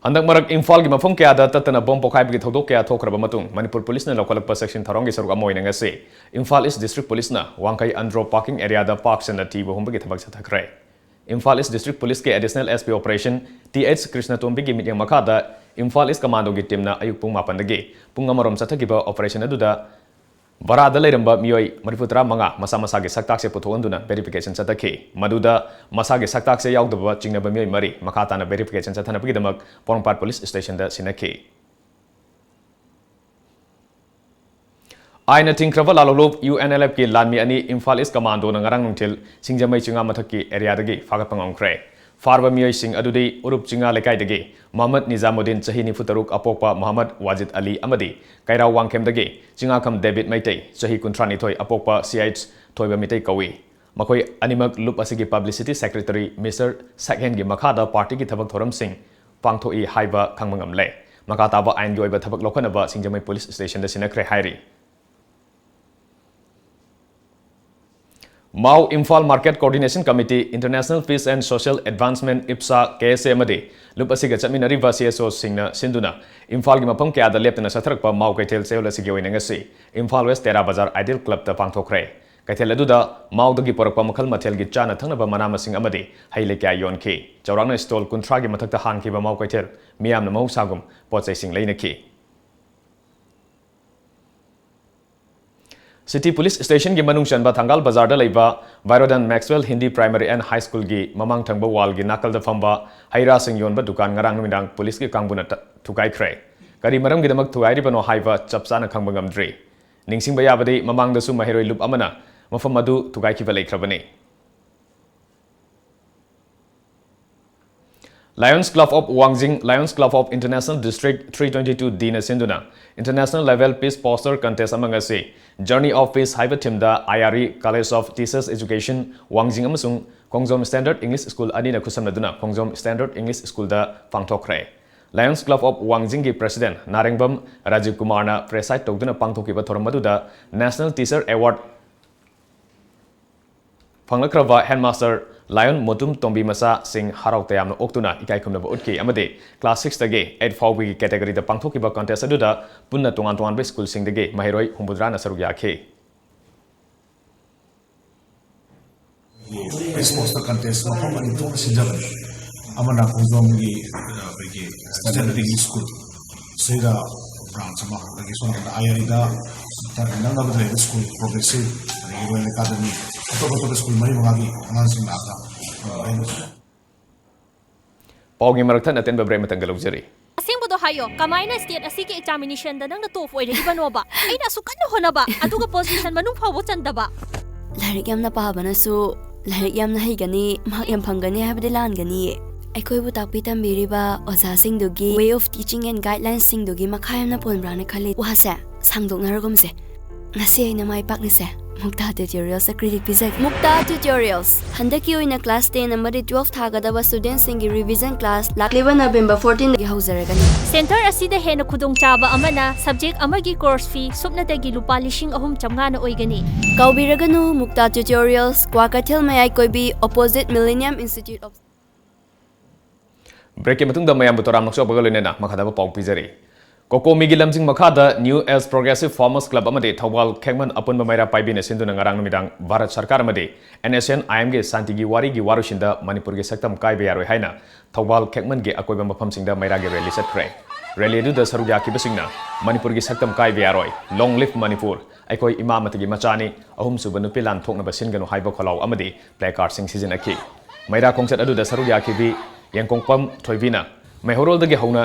ꯍꯟꯗꯛ ꯃꯔꯛ ꯏꯝꯐꯥꯜꯒꯤ ꯃꯐꯝ ꯀꯌꯥꯗ ꯇꯠꯇꯅ ꯕꯣꯝ ꯄꯣꯈꯥꯏꯕꯒꯤ ꯊꯧꯗꯣꯛ ꯀꯌꯥ ꯊꯣꯛꯈ꯭ꯔꯕ ꯃꯇꯨꯡ, ꯃꯅꯤꯄꯨꯔ ꯄꯨꯂꯤꯁꯅ ꯂꯧꯈꯠꯂꯛꯄ ꯁꯦꯛꯁꯟ ꯊꯧꯔꯝꯒꯤ ꯁꯔꯨꯛ ꯑꯃ ꯑꯣꯏꯅ ꯉꯁꯤ ꯏꯝꯐꯥꯜ ꯏꯁ ꯗꯤꯁꯇ꯭ꯔꯤꯛ ꯄꯨꯂꯤꯁꯅ ꯋꯥꯡꯈꯩ ꯑꯟꯗ꯭ꯔꯣ ꯄꯥꯔꯀꯤꯡ ꯑꯦꯔꯤꯌꯥꯗ ꯄꯥꯛ ꯁꯟꯅ ꯊꯤꯕ ꯍꯨꯝꯕꯒꯤ ꯊꯕꯛ ꯆꯠꯊꯈ꯭ꯔꯦ꯫ ꯏꯝꯐꯥꯜ ꯏꯁ ꯗꯤꯁꯇ꯭ꯔꯤꯛ ꯄꯨꯂꯤꯁꯀꯤ additional S P operation T H ꯀ꯭ꯔꯤꯁꯅꯇꯣꯝꯕꯤꯒꯤ ꯃꯤꯠꯌꯦꯡ ꯃꯈꯥꯗ ꯏꯝꯐꯥꯜ ꯏꯁ ꯀꯃꯥꯟꯗꯣꯒꯤ ꯇꯤꯝꯅ ꯑꯌꯨꯛ ꯄꯨꯡ ꯃꯥꯄꯟꯗꯒꯤ ꯄꯨꯡ ꯑꯃꯔꯣꯝ ꯆꯠꯊꯈꯤꯕ ꯑꯣꯄꯔꯦꯁꯟ ꯑꯗꯨꯗ ꯚꯔꯥꯗ ꯂꯩꯔꯝꯕ ꯃꯤꯑꯣꯏ ꯃꯔꯤꯐꯨꯇꯔꯥ ꯃꯉꯥ ꯃꯁꯥ ꯃꯁꯥꯒꯤ ꯁꯛꯇꯥꯛꯁꯦ ꯄꯨꯊꯣꯛꯍꯟꯗꯨꯅ ꯚꯦꯔꯤꯐꯤꯀꯦꯁꯟ ꯆꯠꯊꯈꯤ꯫ ꯃꯗꯨꯗ ꯃꯁꯥꯒꯤ ꯁꯛꯇꯥꯛꯁꯦ ꯌꯥꯎꯗꯕ ꯆꯤꯡꯅꯕ ꯃꯤꯑꯣꯏ ꯃꯔꯤ ꯃꯈꯥ ꯇꯥꯅ ꯚꯦꯔꯤꯐꯤꯀꯦꯁꯟ ꯆꯠꯊꯅꯕꯒꯤꯗꯃꯛ ꯄꯣꯔꯣꯝꯄꯥꯠ ꯄꯨꯂꯤꯁ ꯁ꯭ꯇꯦꯁꯟꯗ ꯁꯤꯟꯅꯈꯤ꯫ ꯑꯥꯏꯟꯅ ꯊꯤꯡꯈ꯭ꯔꯕ ꯂꯥꯂꯣꯂꯨꯞ ꯌꯨ ꯑꯦꯟ ꯑꯦꯜ ꯑꯦꯐꯀꯤ ꯂꯥꯟꯃꯤ ꯑꯅꯤ ꯏꯝꯐꯥꯜ ꯏꯁ ꯀꯃꯥꯟꯗꯣꯅ ꯉꯔꯥꯡ ꯅꯨꯡꯊꯤꯜ ꯁꯤꯡꯖꯃꯩ ꯆꯤꯡꯉꯥ ꯃꯊꯛꯀꯤ ꯑꯦꯔꯤꯌꯥꯗꯒꯤ ꯐꯥꯒꯠꯄ ꯉꯝꯈ꯭ꯔꯦ꯫ ꯐꯥꯔꯕ ꯃꯤꯑꯣꯏꯁꯤꯡ ꯑꯗꯨꯗꯤ ꯎꯔꯨꯞ ꯆꯤꯡꯉꯥ ꯂꯩꯀꯥꯏꯗꯒꯤ ꯃꯣꯍꯝꯃꯗ ꯅꯤꯖꯥꯃꯨꯗꯗꯤꯟ, ꯆꯍꯤ ꯅꯤꯐꯨ ꯇꯔꯨꯛ, ꯑꯄꯣꯛꯄ ꯃꯣꯍꯝꯃꯗ ꯋꯥꯖꯤꯗ ꯑꯂꯤ ꯑꯃꯗꯤ ꯀꯩꯔꯥꯎ ꯋꯥꯡꯈꯦꯝꯗꯒꯤ ꯆꯤꯡꯉꯥꯈꯝ ꯗꯦꯕꯤꯗ ꯃꯩꯇꯩ, ꯆꯍꯤ ꯀꯨꯟꯊ꯭ꯔꯥ ꯅꯤꯊꯣꯏ, ꯑꯄꯣꯛꯄ ꯁꯤ ꯑꯩꯆ ꯊꯣꯏꯕ ꯃꯤꯇꯩ ꯀꯧꯏ꯫ ꯃꯈꯣꯏ ꯑꯅꯤꯃꯛ ꯂꯨꯞ ꯑꯁꯤꯒꯤ ꯄꯕ꯭ꯂꯤꯁꯤꯇꯤ ꯁꯦꯀ꯭ꯔꯦꯇꯔꯤ ꯃꯤꯁꯇꯔ ꯁꯛꯍꯦꯟꯒꯤ ꯃꯈꯥꯗ ꯄꯥꯔꯇꯤꯒꯤ ꯊꯕꯛ ꯊꯧꯔꯝꯁꯤꯡ ꯄꯥꯡꯊꯣꯛꯏ ꯍꯥꯏꯕ ꯈꯪꯕ ꯉꯝꯂꯦ꯫ ꯃꯈꯥ ꯇꯥꯕ ꯑꯥꯏꯟꯒꯤ ꯑꯣꯏꯕ ꯊꯕꯛ ꯂꯧꯈꯠꯅꯕ ꯁꯤꯡꯖꯃꯩ ꯄꯨꯂꯤꯁ ꯁ꯭ꯇꯦꯁꯟꯗ ꯁꯤꯟꯅꯈ꯭ꯔꯦ ꯍꯥꯏꯔꯤ꯫ ꯃꯥꯎ Imphal market coordination committee, international peace and social advancement, ꯏꯞꯁꯥ, ꯀꯦ ꯑꯦꯁ ꯑꯦ ꯑꯃꯗꯤ ꯂꯨꯞ ꯑꯁꯤꯒ ꯆꯠꯃꯤꯟꯅꯔꯤꯕ ꯁꯤ ꯑꯦꯁ ꯑꯣꯁꯤꯡꯅ ꯁꯤꯟꯗꯨꯅ ꯏꯝꯐꯥꯜꯒꯤ ꯃꯐꯝ ꯀꯌꯥꯗ ꯂꯦꯞꯇꯅ ꯆꯠꯊꯔꯛꯄ ꯃꯥꯎ ꯀꯩꯊꯦꯜ ꯆꯌꯣꯜ ꯑꯁꯤꯒꯤ ꯑꯣꯏꯅ ꯉꯁꯤ ꯏꯝꯐꯥꯜ ꯋꯦꯁ ꯇꯦꯔꯥ ꯕꯖꯥꯔ ꯑꯥꯏꯗꯤꯌꯦꯜ ꯀ꯭ꯂꯕꯇ ꯄꯥꯡꯊꯣꯛꯈ꯭ꯔꯦ꯫ ꯀꯩꯊꯦꯜ ꯑꯗꯨꯗ ꯃꯥꯎꯗꯒꯤ ꯄꯨꯔꯛꯄ ꯃꯈꯜ ꯃꯊꯦꯜꯒꯤ ꯆꯥꯅ ꯊꯛꯅꯕ ꯃꯅꯥ ꯃꯁꯤꯡ ꯑꯃꯗꯤ ꯍꯩ ꯂꯩ ꯀꯌꯥ ꯌꯣꯟꯈꯤ꯫ ꯆꯥꯎꯔꯥꯛꯅ ꯁ꯭ꯇꯣꯜ ꯀꯨꯟꯊ꯭ꯔꯥꯒꯤ ꯃꯊꯛꯇ ꯍꯥꯡꯈꯤꯕ ꯃꯥꯎ ꯀꯩꯊꯦꯜ ꯃꯤꯌꯥꯝꯅ ꯃꯍꯧꯁꯥꯒꯨꯝ ꯄꯣꯠ ꯆꯩꯁꯤꯡ ꯂꯩꯅꯈꯤ꯫ ꯁꯤꯇꯤ ꯄꯨꯂꯤꯁ ꯁ꯭ꯇꯦꯁꯟꯒꯤ ꯃꯅꯨꯡ ꯆꯟꯕ ꯊꯪꯒꯥꯜ ꯕꯖꯥꯔꯗ ꯂꯩꯕ ꯚꯥꯏꯔꯣꯗꯟ ꯃꯦꯛꯁꯋꯦꯜ ꯍꯤꯟꯗꯤ ꯄ꯭ꯔꯥꯏꯃꯔꯤ ꯑꯦꯟ ꯍꯥꯏ ꯁ꯭ꯀꯨꯜꯒꯤ ꯃꯃꯥꯡ ꯊꯪꯕ ꯋꯥꯜꯒꯤ ꯅꯥꯀꯜꯗ ꯐꯝꯕ ꯍꯩ ꯔꯥꯁꯤꯡ ꯌꯣꯟꯕ ꯗꯨꯀꯥꯟ ꯉꯔꯥꯡ ꯅꯨꯃꯤꯗꯥꯡ ꯄꯨꯂꯤꯁꯀꯤ ꯀꯥꯡꯕꯨꯅ ꯇ-, ꯊꯨꯒꯥꯏꯈ꯭ꯔꯦ꯫ ꯀꯔꯤ ꯃꯔꯝꯒꯤꯗꯃꯛ ꯊꯨꯒꯥꯏꯔꯤꯕꯅꯣ ꯍꯥꯏꯕ ꯆꯞ ꯆꯥꯅ ꯈꯪꯕ ꯉꯝꯗ꯭ꯔꯤ꯫ ꯅꯤꯡꯁꯤꯡꯕ ꯌꯥꯕꯗꯤ, ꯃꯃꯥꯡꯗꯁꯨ ꯃꯍꯩꯔꯣꯏ ꯂꯨꯞ ꯑꯃꯅ ꯃꯐꯝ ꯑꯗꯨ ꯊꯨꯒꯥꯏꯈꯤꯕ ꯂꯩꯈ꯭ꯔꯕꯅꯤ꯫ Lions Club of ꯋꯥꯡꯖꯤꯡ, Lions Club of International District three twenty-two D ꯅ ꯁꯤꯟꯗꯨꯅ International Level Peace Poster Contest ꯑꯃ ꯉꯁꯤ Journey of Peace ꯍꯥꯏꯕ theme the I R E College of Teachers Education ꯋꯥꯡꯖꯤꯡ ꯑꯃꯁꯨꯡ ꯈꯣꯡꯖꯣꯝ Standard English School ꯑꯅꯤꯅ ꯈꯨꯠꯁꯝꯅꯗꯨꯅ ꯈꯣꯡꯖꯣꯝ Standard English School the ꯄꯥꯡꯊꯣꯛꯈ꯭ꯔꯦ꯫ Lions Club of ꯋꯥꯡꯖꯤꯡꯒꯤ President ꯅꯥꯔꯦꯡꯕꯝ ꯔꯥꯖꯤꯕ ꯀꯨꯃꯥꯔꯅ preside ꯇꯧꯗꯨꯅ ꯄꯥꯡꯊꯣꯛꯈꯤꯕ ꯊꯧꯔꯝ ꯑꯗꯨꯗ National Teacher Award ꯐꯪꯂꯛꯈ꯭ꯔꯕ Headmaster ꯂꯥꯏꯑꯣꯟ ꯃꯣꯇꯨꯝ ꯇꯣꯝꯕꯤ ꯃꯆꯥꯁꯤꯡ ꯍꯔꯥꯎ ꯇꯌꯥꯝꯅ ꯑꯣꯛꯇꯨꯅ ꯏꯀꯥꯏ ꯈꯨꯝꯅꯕ ꯎꯠꯈꯤ ꯑꯃꯗꯤ class six ꯇꯒꯤ eight ꯐꯥꯎꯕꯒꯤ category ꯗ ꯄꯥꯡꯊꯣꯛꯈꯤꯕ contest ꯑꯗꯨꯗ ꯄꯨꯟꯅ ꯇꯣꯉꯥꯟ ꯇꯣꯉꯥꯟꯕ school ꯁꯤꯡꯗꯒꯤ ꯃꯍꯩꯔꯣꯏ ꯍꯨꯝꯐꯨꯇꯔꯥꯅ ꯁꯔꯨꯛ ꯌꯥꯈꯤ꯫ Sports ꯇ contest ꯃꯐꯝ ꯑꯅꯤ ꯊꯣꯛꯅ ꯁꯤꯟꯖꯕꯅꯤ꯫ ꯑꯃꯅ ꯈꯣꯡꯖꯣꯝꯒꯤ, ꯑ, ꯑꯩꯈꯣꯏꯒꯤ Standard English School ꯁꯤꯗ branch ꯑꯃ, ꯑꯗꯒꯤ ꯁꯣꯝ ꯅꯥꯀꯟꯗ ꯑꯥꯏ ꯑꯥꯏ ꯗ ꯅꯛꯅꯕꯗ ꯂꯩꯕ school Progressive, ꯑꯗꯒꯤ Royal Academy, ꯑꯇꯣꯞ ꯑꯇꯣꯞꯄ school ꯃꯔꯤ ꯃꯉꯥꯒꯤ ꯑꯉꯥꯡꯁꯤꯡ ꯂꯥꯛꯑꯒ, ꯑ, ꯑꯩꯅ ꯄꯥꯎꯒꯤ ꯃꯔꯛ ꯊꯠꯅ ꯑꯇꯦꯟꯕ break ꯑꯃꯇꯪꯒ ꯂꯧꯖꯔꯤ꯫ ꯑꯁꯦꯡꯕꯗꯣ ꯍꯥꯏꯌꯣ, ꯀꯃꯥꯏꯅ state ꯑꯁꯤꯒꯤ examination ꯗ ꯅꯪꯅ top ꯑꯣꯏꯔꯛꯏꯕꯅꯣꯕ? ꯑꯩꯅ ꯑꯁꯨꯛ ꯀꯟꯅ ꯍꯣꯠꯅꯕ, ꯑꯗꯨꯒ position ꯃꯅꯨꯡ ꯐꯥꯎꯕ ꯆꯟꯗꯕ꯫ ꯂꯥꯏꯔꯤꯛ ꯌꯥꯝꯅ ꯄꯥꯕꯅꯁꯨ ꯂꯥꯏꯔꯤꯛ ꯌꯥꯝꯅ ꯍꯩꯒꯅꯤ, mark ꯌꯥꯝ ꯐꯪꯒꯅꯤ ꯍꯥꯏꯕꯗꯤ ꯂꯥꯟꯒꯅꯤꯌꯦ꯫ ꯑꯩꯈꯣꯏꯕꯨ ꯇꯥꯛꯄꯤ ꯇꯝꯕꯤꯔꯤꯕ ꯑꯣꯖꯥꯁꯤꯡꯗꯨꯒꯤ way of teaching and guidelines ꯁꯤꯡꯗꯨꯒꯤ ꯃꯈꯥ ꯌꯥꯝꯅ ꯄꯣꯟꯕ꯭ꯔꯥꯅ ꯈꯜꯂꯤ꯫ ꯋꯥꯁꯦ ꯁꯥꯡꯗꯣꯛꯅꯔꯒꯨꯝꯁꯦ꯫ ꯉꯁꯤ ꯑꯩꯅ ꯃꯥꯏ ꯄꯥꯛꯂꯤꯁꯦ ꯃꯨꯛꯇꯥ Tutorials ꯇ credit ꯄꯤꯖꯒꯦ꯫ ꯃꯨꯛꯇꯥ Tutorials, ꯍꯟꯗꯛꯀꯤ ꯑꯣꯏꯅ class ten ꯑꯃꯗꯤ twelve ꯊꯥꯒꯗꯕ student ꯁꯤꯡꯒꯤ revision class ꯂꯥꯛꯂꯤꯕ November fourteen ꯗꯒꯤ ꯍꯧꯖꯔꯒꯅꯤ꯫ Center ꯑꯁꯤꯗ ꯍꯦꯟꯅ ꯈꯨꯗꯣꯡꯆꯥꯕ ꯑꯃꯅ subject ꯑꯃꯒꯤ course fee ꯁꯨꯞꯅꯇꯒꯤ ꯂꯨꯄꯥ ꯂꯤꯁꯤꯡ ꯑꯍꯨꯝ ꯆꯥꯝꯃꯉꯥꯅ ꯑꯣꯏꯒꯅꯤ꯫ ꯀꯥꯎꯕꯤꯔꯒꯅꯨ, ꯃꯨꯛꯇꯥ Tutorials, ꯀ꯭ꯋꯥꯀꯩꯊꯦꯜ ꯃꯌꯥꯏ ꯀꯣꯏꯕꯤ, opposite Millennium Institute of Break ꯀꯤ ꯃꯇꯨꯡꯗ ꯃꯌꯥꯝꯕꯨ ꯇꯔꯥꯝ ꯅꯣꯛꯆꯕꯒ ꯂꯣꯏꯅꯅ ꯃꯈꯥ ꯇꯥꯕ ꯄꯥꯎ ꯄꯤꯖꯔꯤ꯫ ꯀꯣꯀꯣꯃꯤꯒꯤ ꯂꯝꯖꯤꯡ ꯃꯈꯥꯗ New Age Progressive Farmers Club ꯑꯃꯗꯤ ꯊꯧꯕꯥꯜ ꯈꯦꯛꯃꯟ ꯑꯄꯨꯟꯕ ꯃꯩꯔꯥ ꯄꯥꯏꯕꯤꯅ ꯁꯤꯟꯗꯨꯅ ꯉꯔꯥꯡ ꯅꯨꯃꯤꯗꯥꯡ ꯚꯥꯔꯠ ꯁꯔꯀꯥꯔ ꯑꯃꯗꯤ N S N I M ꯒꯤ ꯁꯥꯟꯇꯤꯒꯤ ꯋꯥꯔꯤꯒꯤ ꯋꯥꯔꯣꯏꯁꯤꯟꯗ ꯃꯅꯤꯄꯨꯔꯒꯤ ꯁꯛꯇꯝ ꯀꯥꯏꯕ ꯌꯥꯔꯣꯏ ꯍꯥꯏꯅ ꯊꯧꯕꯥꯜ ꯈꯦꯛꯃꯟꯒꯤ ꯑꯀꯣꯏꯕ ꯃꯐꯝꯁꯤꯡꯗ ꯃꯩꯔꯥꯒꯤ rally ꯆꯠꯈ꯭ꯔꯦ꯫ Rally ꯑꯗꯨꯗ ꯁꯔꯨꯛ ꯌꯥꯈꯤꯕꯁꯤꯡꯅ "ꯃꯅꯤꯄꯨꯔꯒꯤ ꯁꯛꯇꯝ ꯀꯥꯏꯕ ꯌꯥꯔꯣꯏ, Long Live Manipur, ꯑꯩꯈꯣꯏ ꯏꯃꯥ ꯃꯇꯤꯒꯤ ꯃꯆꯥꯅꯤ, ꯑꯍꯨꯝꯁꯨꯕ ꯅꯨꯄꯤ ꯂꯥꯟ ꯊꯣꯛꯅꯕ ꯁꯤꯟꯒꯅꯨ" ꯍꯥꯏꯕ ꯈꯣꯜꯂꯥꯎ ꯑꯃꯗꯤ placard ꯁꯤꯡ ꯁꯤꯖꯤꯟꯅꯈꯤ꯫ ꯃꯩꯔꯥ ꯈꯣꯡꯆꯠ ꯑꯗꯨꯗ ꯁꯔꯨꯛ ꯌꯥꯈꯤꯕꯤ ꯌꯦꯡꯀꯣꯡꯄꯝ ꯊꯣꯏꯕꯤꯅ ꯃꯩꯍꯧꯔꯣꯜꯗꯒꯤ ꯍꯧꯅ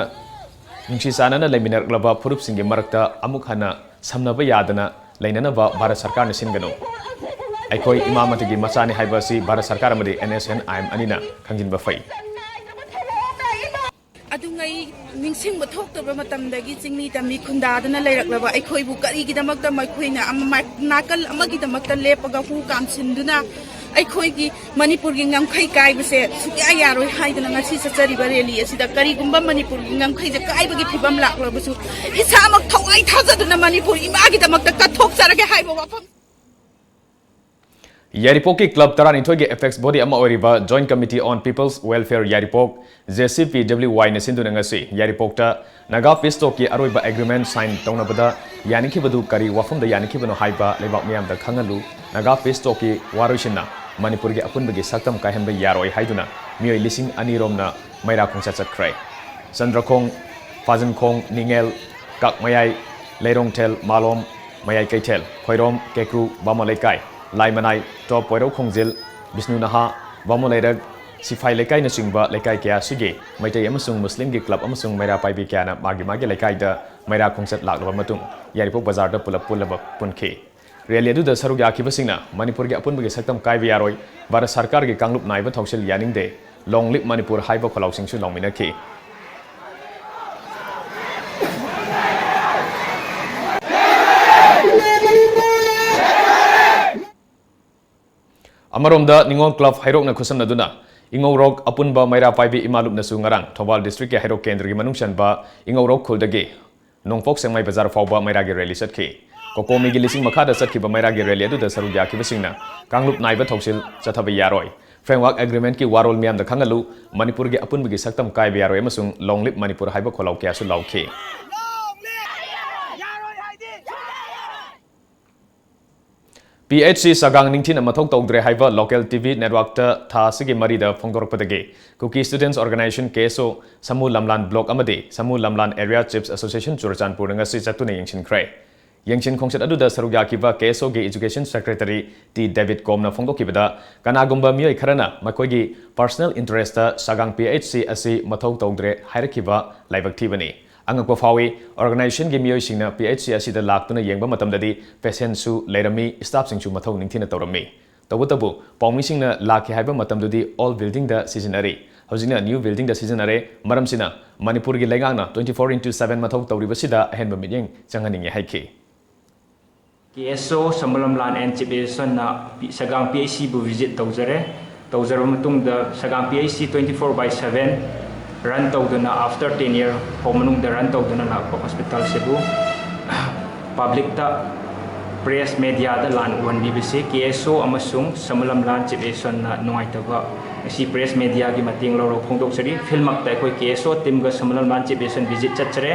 ꯅꯨꯡꯁꯤ ꯆꯥꯟꯅꯅ ꯂꯩꯃꯤꯟꯅꯔꯛꯂꯕ ꯐꯨꯔꯨꯞꯁꯤꯡꯒꯤ ꯃꯔꯛꯇ ꯑꯃꯨꯛ ꯍꯟꯅ ꯁꯝꯅꯕ ꯌꯥꯗꯅ ꯂꯩꯅꯅꯕ ꯚꯥꯔꯠ ꯁꯔꯀꯥꯔꯅ ꯁꯤꯟꯒꯅꯨ꯫ "ꯑꯩꯈꯣꯏ ꯏꯃꯥ ꯃꯇꯤꯒꯤ ꯃꯆꯥꯅꯤ" ꯍꯥꯏꯕ ꯑꯁꯤ ꯚꯥꯔꯠ ꯁꯔꯀꯥꯔ ꯑꯃꯗꯤ N S N I M ꯑꯅꯤꯅ ꯈꯪꯖꯤꯟꯕ ꯐꯩ꯫ ꯑꯗꯨꯉꯩ ꯅꯤꯡꯁꯤꯡꯕ ꯊꯣꯛꯇꯕ ꯃꯇꯝꯗꯒꯤ ꯆꯤꯡꯃꯤ ꯇꯝꯃꯤ ꯈꯨꯟꯗꯥꯗꯨꯅ ꯂꯩꯔꯛꯂꯕ ꯑꯩꯈꯣꯏꯕꯨ ꯀꯔꯤꯒꯤꯗꯃꯛꯇ ꯃꯈꯣꯏꯅ ꯑꯃ-, ꯃꯥꯏ-, ꯅꯥꯀꯜ ꯑꯃꯒꯤꯗꯃꯛꯇ ꯂꯦꯞꯄꯒ ꯍꯨ ꯀꯥꯝꯁꯤꯟꯗꯨꯅ ꯑꯩꯈꯣꯏꯒꯤ ꯃꯅꯤꯄꯨꯔꯒꯤ ꯉꯝꯈꯩ ꯀꯥꯏꯕꯁꯦ ꯁꯨꯛꯌꯥ ꯌꯥꯔꯣꯏ ꯍꯥꯏꯗꯅ ꯉꯁꯤ ꯆꯠꯆꯔꯤꯕ rally ꯑꯁꯤꯗ ꯀꯔꯤꯒꯨꯝꯕ ꯃꯅꯤꯄꯨꯔꯒꯤ ꯉꯝꯈꯩꯁꯦ ꯀꯥꯏꯕꯒꯤ ꯐꯤꯕꯝ ꯂꯥꯛꯂꯕꯁꯨ ꯏꯁꯥꯃꯛ ꯊꯋꯥꯏ ꯊꯥꯖꯗꯨꯅ ꯃꯅꯤꯄꯨꯔ ꯏꯃꯥꯒꯤꯗꯃꯛꯇ ꯀꯠꯊꯣꯛꯆꯔꯒꯦ ꯍꯥꯏꯕ ꯋꯥꯐꯝ ꯌꯥꯏꯔꯤꯄꯣꯛꯀꯤ club ꯇꯔꯥꯅꯤꯊꯣꯏꯒꯤ apex body ꯑꯃ ꯑꯣꯏꯔꯤꯕ Joint Committee on People's Welfare Yairipok, J C P W Y ꯅ ꯁꯤꯟꯗꯨꯅ ꯉꯁꯤ ꯌꯥꯏꯔꯤꯄꯣꯛꯇ Naga Peace Talk ꯀꯤ ꯑꯔꯣꯏꯕ agreement sign ꯇꯧꯅꯕꯗ ꯌꯥꯅꯈꯤꯕꯗꯨ ꯀꯔꯤ ꯋꯥꯐꯝꯗ ꯌꯥꯅꯈꯤꯕꯅꯣ ꯍꯥꯏꯕ ꯂꯩꯕꯥꯛ ꯃꯤꯌꯥꯝꯗ ꯈꯪꯍꯜꯂꯨ꯫ Naga Peace Talk ꯀꯤ ꯋꯥꯔꯣꯏꯁꯤꯟꯅ ꯃꯅꯤꯄꯨꯔꯒꯤ ꯑꯄꯨꯟꯕꯒꯤ ꯁꯛꯇꯝ ꯀꯥꯏꯍꯟꯕ ꯌꯥꯔꯣꯏ ꯍꯥꯏꯗꯨꯅ ꯃꯤꯑꯣꯏ ꯂꯤꯁꯤꯡ ꯑꯅꯤ ꯔꯣꯝꯅ ꯃꯩꯔꯥ ꯈꯣꯡꯆꯠ ꯆꯠꯈ꯭ꯔꯦ꯫ ꯆꯟꯗ꯭ꯔꯈꯣꯡ, ꯐꯥꯖꯤꯟꯈꯣꯡ, ꯅꯤꯉꯦꯜ, ꯀꯛꯃꯌꯥꯏ, ꯂꯩꯔꯣꯡꯊꯦꯜ, ꯃꯥꯂꯣꯝ, ꯃꯌꯥꯏ ꯀꯩꯊꯦꯜ, ꯈꯣꯏꯔꯣꯝ, ꯀꯦꯀ꯭ꯔꯨ, ꯕꯥꯃꯣꯟ ꯂꯩꯀꯥꯏ, ꯂꯥꯏꯃꯅꯥꯏ, ꯇꯣꯞ ꯄꯣꯏꯔꯧ ꯈꯣꯡꯖꯤꯜ, ꯕꯤꯁꯅꯨ ꯅꯍꯥ, ꯕꯥꯃꯣꯟ ꯂꯩꯔꯛ, ꯁꯤꯐꯥꯏ ꯂꯩꯀꯥꯏꯅꯆꯤꯡꯕ ꯂꯩꯀꯥꯏ ꯀꯌꯥ ꯑꯁꯤꯒꯤ ꯃꯩꯇꯩ ꯑꯃꯁꯨꯡ ꯃꯨꯁꯂꯤꯝꯒꯤ club ꯑꯃꯁꯨꯡ ꯃꯩꯔꯥ ꯄꯥꯏꯕꯤ ꯀꯌꯥꯅ ꯃꯥꯒꯤ ꯃꯥꯒꯤ ꯂꯩꯀꯥꯏꯗ ꯃꯩꯔꯥ ꯈꯣꯡꯆꯠ ꯂꯥꯛꯂꯕ ꯃꯇꯨꯡ ꯌꯥꯏꯔꯤꯄꯣꯛ ꯕꯖꯥꯔꯗ ꯄꯨꯂꯞ ꯄꯨꯜꯂꯕ ꯄꯨꯟꯈꯤ꯫ Rally ꯑꯗꯨꯗ ꯁꯔꯨꯛ ꯌꯥꯈꯤꯕꯁꯤꯡꯅ ꯃꯅꯤꯄꯨꯔꯒꯤ ꯑꯄꯨꯟꯕꯒꯤ ꯁꯛꯇꯝ ꯀꯥꯏꯕ ꯌꯥꯔꯣꯏ, ꯚꯥꯔꯠ ꯁꯔꯀꯥꯔꯒꯤ ꯀꯥꯡꯂꯨꯞ ꯅꯥꯏꯕ ꯊꯧꯁꯤꯜ ꯌꯥꯅꯤꯡꯗꯦ, Long live ꯃꯅꯤꯄꯨꯔ ꯍꯥꯏꯕ ꯈꯣꯜꯂꯥꯎꯁꯤꯡꯁꯨ ꯂꯥꯎꯃꯤꯟꯅꯈꯤ꯫ ꯑꯃꯔꯣꯝꯗ ꯅꯤꯉꯣꯜ club ꯍꯩꯔꯣꯛꯅ ꯈꯨꯠꯁꯝꯅꯗꯨꯅ ꯏꯉꯧꯔꯣꯛ ꯑꯄꯨꯟꯕ ꯃꯩꯔꯥ ꯄꯥꯏꯕꯤ ꯏꯃꯥ ꯂꯨꯞꯅꯁꯨ ꯉꯔꯥꯡ ꯊꯧꯕꯥꯜ district ꯀꯤ ꯍꯩꯔꯣꯛ ꯀꯦꯟꯗ꯭ꯔꯒꯤ ꯃꯅꯨꯡ ꯆꯟꯕ ꯏꯉꯧꯔꯣꯛ ꯈꯨꯜꯗꯒꯤ ꯅꯣꯡꯄꯣꯛ ꯁꯦꯛꯃꯥꯏ ꯕꯖꯥꯔ ꯐꯥꯎꯕ ꯃꯩꯔꯥꯒꯤ rally ꯆꯠꯈꯤ꯫ ꯀꯣꯀꯣꯃꯤꯒꯤ ꯂꯤꯁꯤꯡ ꯃꯈꯥꯗ ꯆꯠꯈꯤꯕ ꯃꯩꯔꯥꯒꯤ rally ꯑꯗꯨꯗ ꯁꯔꯨꯛ ꯌꯥꯈꯤꯕꯁꯤꯡꯅ ꯀꯥꯡꯂꯨꯞ ꯅꯥꯏꯕ ꯊꯧꯁꯤꯜ ꯆꯠꯊꯕ ꯌꯥꯔꯣꯏ, Framework Agreement ꯀꯤ ꯋꯥꯔꯣꯜ ꯃꯤꯌꯥꯝꯗ ꯈꯪꯍꯜꯂꯨ, ꯃꯅꯤꯄꯨꯔꯒꯤ ꯑꯄꯨꯟꯕꯒꯤ ꯁꯛꯇꯝ ꯀꯥꯏꯕ ꯌꯥꯔꯣꯏ ꯑꯃꯁꯨꯡ Long live ꯃꯅꯤꯄꯨꯔ ꯍꯥꯏꯕ ꯈꯣꯜꯂꯥꯎ ꯀꯌꯥꯁꯨ ꯂꯥꯎꯈꯤ꯫ P H C ꯁꯒꯥꯡ ꯅꯤꯡꯊꯤꯅ ꯃꯊꯧ ꯇꯧꯗ꯭ꯔꯦ ꯍꯥꯏꯕ local T V network ꯇ ꯊꯥ ꯑꯁꯤꯒꯤ ꯃꯔꯤꯗ ꯐꯣꯡꯗꯣꯔꯛꯄꯗꯒꯤ Kuki Students Organisation, K S O, ꯁꯃꯨ ꯂꯝꯂꯥꯟ block ꯑꯃꯗꯤ ꯁꯃꯨ ꯂꯝꯂꯥꯟ Area Chiefs Association ꯆꯨꯔꯆꯥꯟꯄꯨꯔꯗ ꯉꯁꯤ ꯆꯠꯇꯨꯅ ꯌꯦꯡꯁꯤꯟꯈ꯭ꯔꯦ꯫ ꯌꯦꯡꯁꯤꯟ ꯈꯣꯡꯆꯠ ꯑꯗꯨꯗ ꯁꯔꯨꯛ ꯌꯥꯈꯤꯕ K S O ꯒꯤ Education Secretary T David ꯀꯣꯝꯅ ꯐꯣꯡꯗꯣꯛꯈꯤꯕꯗ, ꯀꯅꯥꯒꯨꯝꯕ ꯃꯤꯑꯣꯏ ꯈꯔꯅ ꯃꯈꯣꯏꯒꯤ personal interest ꯇ ꯁꯒꯥꯡ P H C ꯑꯁꯤ ꯃꯊꯧ ꯇꯧꯗ꯭ꯔꯦ ꯍꯥꯏꯔꯛꯈꯤꯕ ꯂꯥꯏꯕꯛ ꯊꯤꯕꯅꯤ꯫ ꯑꯉꯛꯄ ꯐꯥꯎꯏ, organization ꯒꯤ ꯃꯤꯑꯣꯏꯁꯤꯡꯅ P H C ꯑꯁꯤꯗ ꯂꯥꯛꯇꯨꯅ ꯌꯦꯡꯕ ꯃꯇꯝꯗꯗꯤ patient ꯁꯨ ꯂꯩꯔꯝꯃꯤ, staff ꯁꯤꯡꯁꯨ ꯃꯊꯧ ꯅꯤꯡꯊꯤꯅ ꯇꯧꯔꯝꯃꯤ꯫ ꯇꯧꯕꯇꯕꯨ, ꯄꯥꯎꯃꯤꯁꯤꯡꯅ ꯂꯥꯛꯈꯤ ꯍꯥꯏꯕ ꯃꯇꯝꯗꯨꯗꯤ old building ꯗ ꯁꯤꯖꯤꯟꯅꯔꯤ, ꯍꯧꯖꯤꯛꯅ new building ꯗ ꯁꯤꯖꯤꯟꯅꯔꯦ꯫ ꯃꯔꯝꯁꯤꯅ ꯃꯅꯤꯄꯨꯔꯒꯤ ꯂꯩꯉꯥꯛꯅ twenty four into seven ꯃꯊꯧ ꯇꯧꯔꯤꯕꯁꯤꯗ ꯑꯍꯦꯟꯕ ꯃꯤꯠꯌꯦꯡ ꯆꯪꯍꯟꯅꯤꯡꯉꯤ ꯍꯥꯏꯈꯤ꯫ K S O ꯁꯃꯨ ꯂꯝꯂꯥꯟ and Chief Association ꯅ ꯄꯤ-, ꯁꯒꯥꯡ P H C ꯕꯨ visit ꯇꯧꯖꯔꯦ꯫ ꯇꯧꯖꯔꯕ ꯃꯇꯨꯡꯗ ꯁꯒꯥꯡ P H C twenty four by seven run ꯇꯧꯗꯨꯅ, after ten year ꯐꯥꯎ ꯃꯅꯨꯡꯗ run ꯇꯧꯗꯨꯅ ꯂꯥꯛꯄ hospital ꯁꯤꯕꯨ public ꯇ ꯄ꯭ꯔꯦꯁ ꯃꯦꯗꯤꯌꯥꯗ ꯂꯥꯟ ꯎꯍꯟꯕꯤꯕꯁꯤ ꯀꯦ ꯑꯦꯁ ꯑꯣ ꯑꯃꯁꯨꯡ ꯁꯃꯨ ꯂꯝꯂꯥꯟ ꯆꯤꯐ ꯑꯦꯁꯣꯟꯅ ꯅꯨꯡꯉꯥꯏꯇꯕ ꯑꯁꯤ ꯄ꯭ꯔꯦꯁ ꯃꯦꯗꯤꯌꯥꯒꯤ ꯃꯇꯦꯡ ꯂꯧꯔꯒ ꯐꯣꯡꯗꯣꯛꯆꯔꯤ꯫ ꯐꯤꯜꯃꯛꯇ ꯑꯩꯈꯣꯏ ꯀꯦ ꯑꯦꯁ ꯑꯣ ꯇꯤꯝꯒ ꯁꯃꯨ ꯂꯝꯂꯥꯟ ꯆꯤꯐ ꯑꯦꯁꯣꯟ ꯚꯤꯖꯤꯠ ꯆꯠꯆꯔꯦ꯫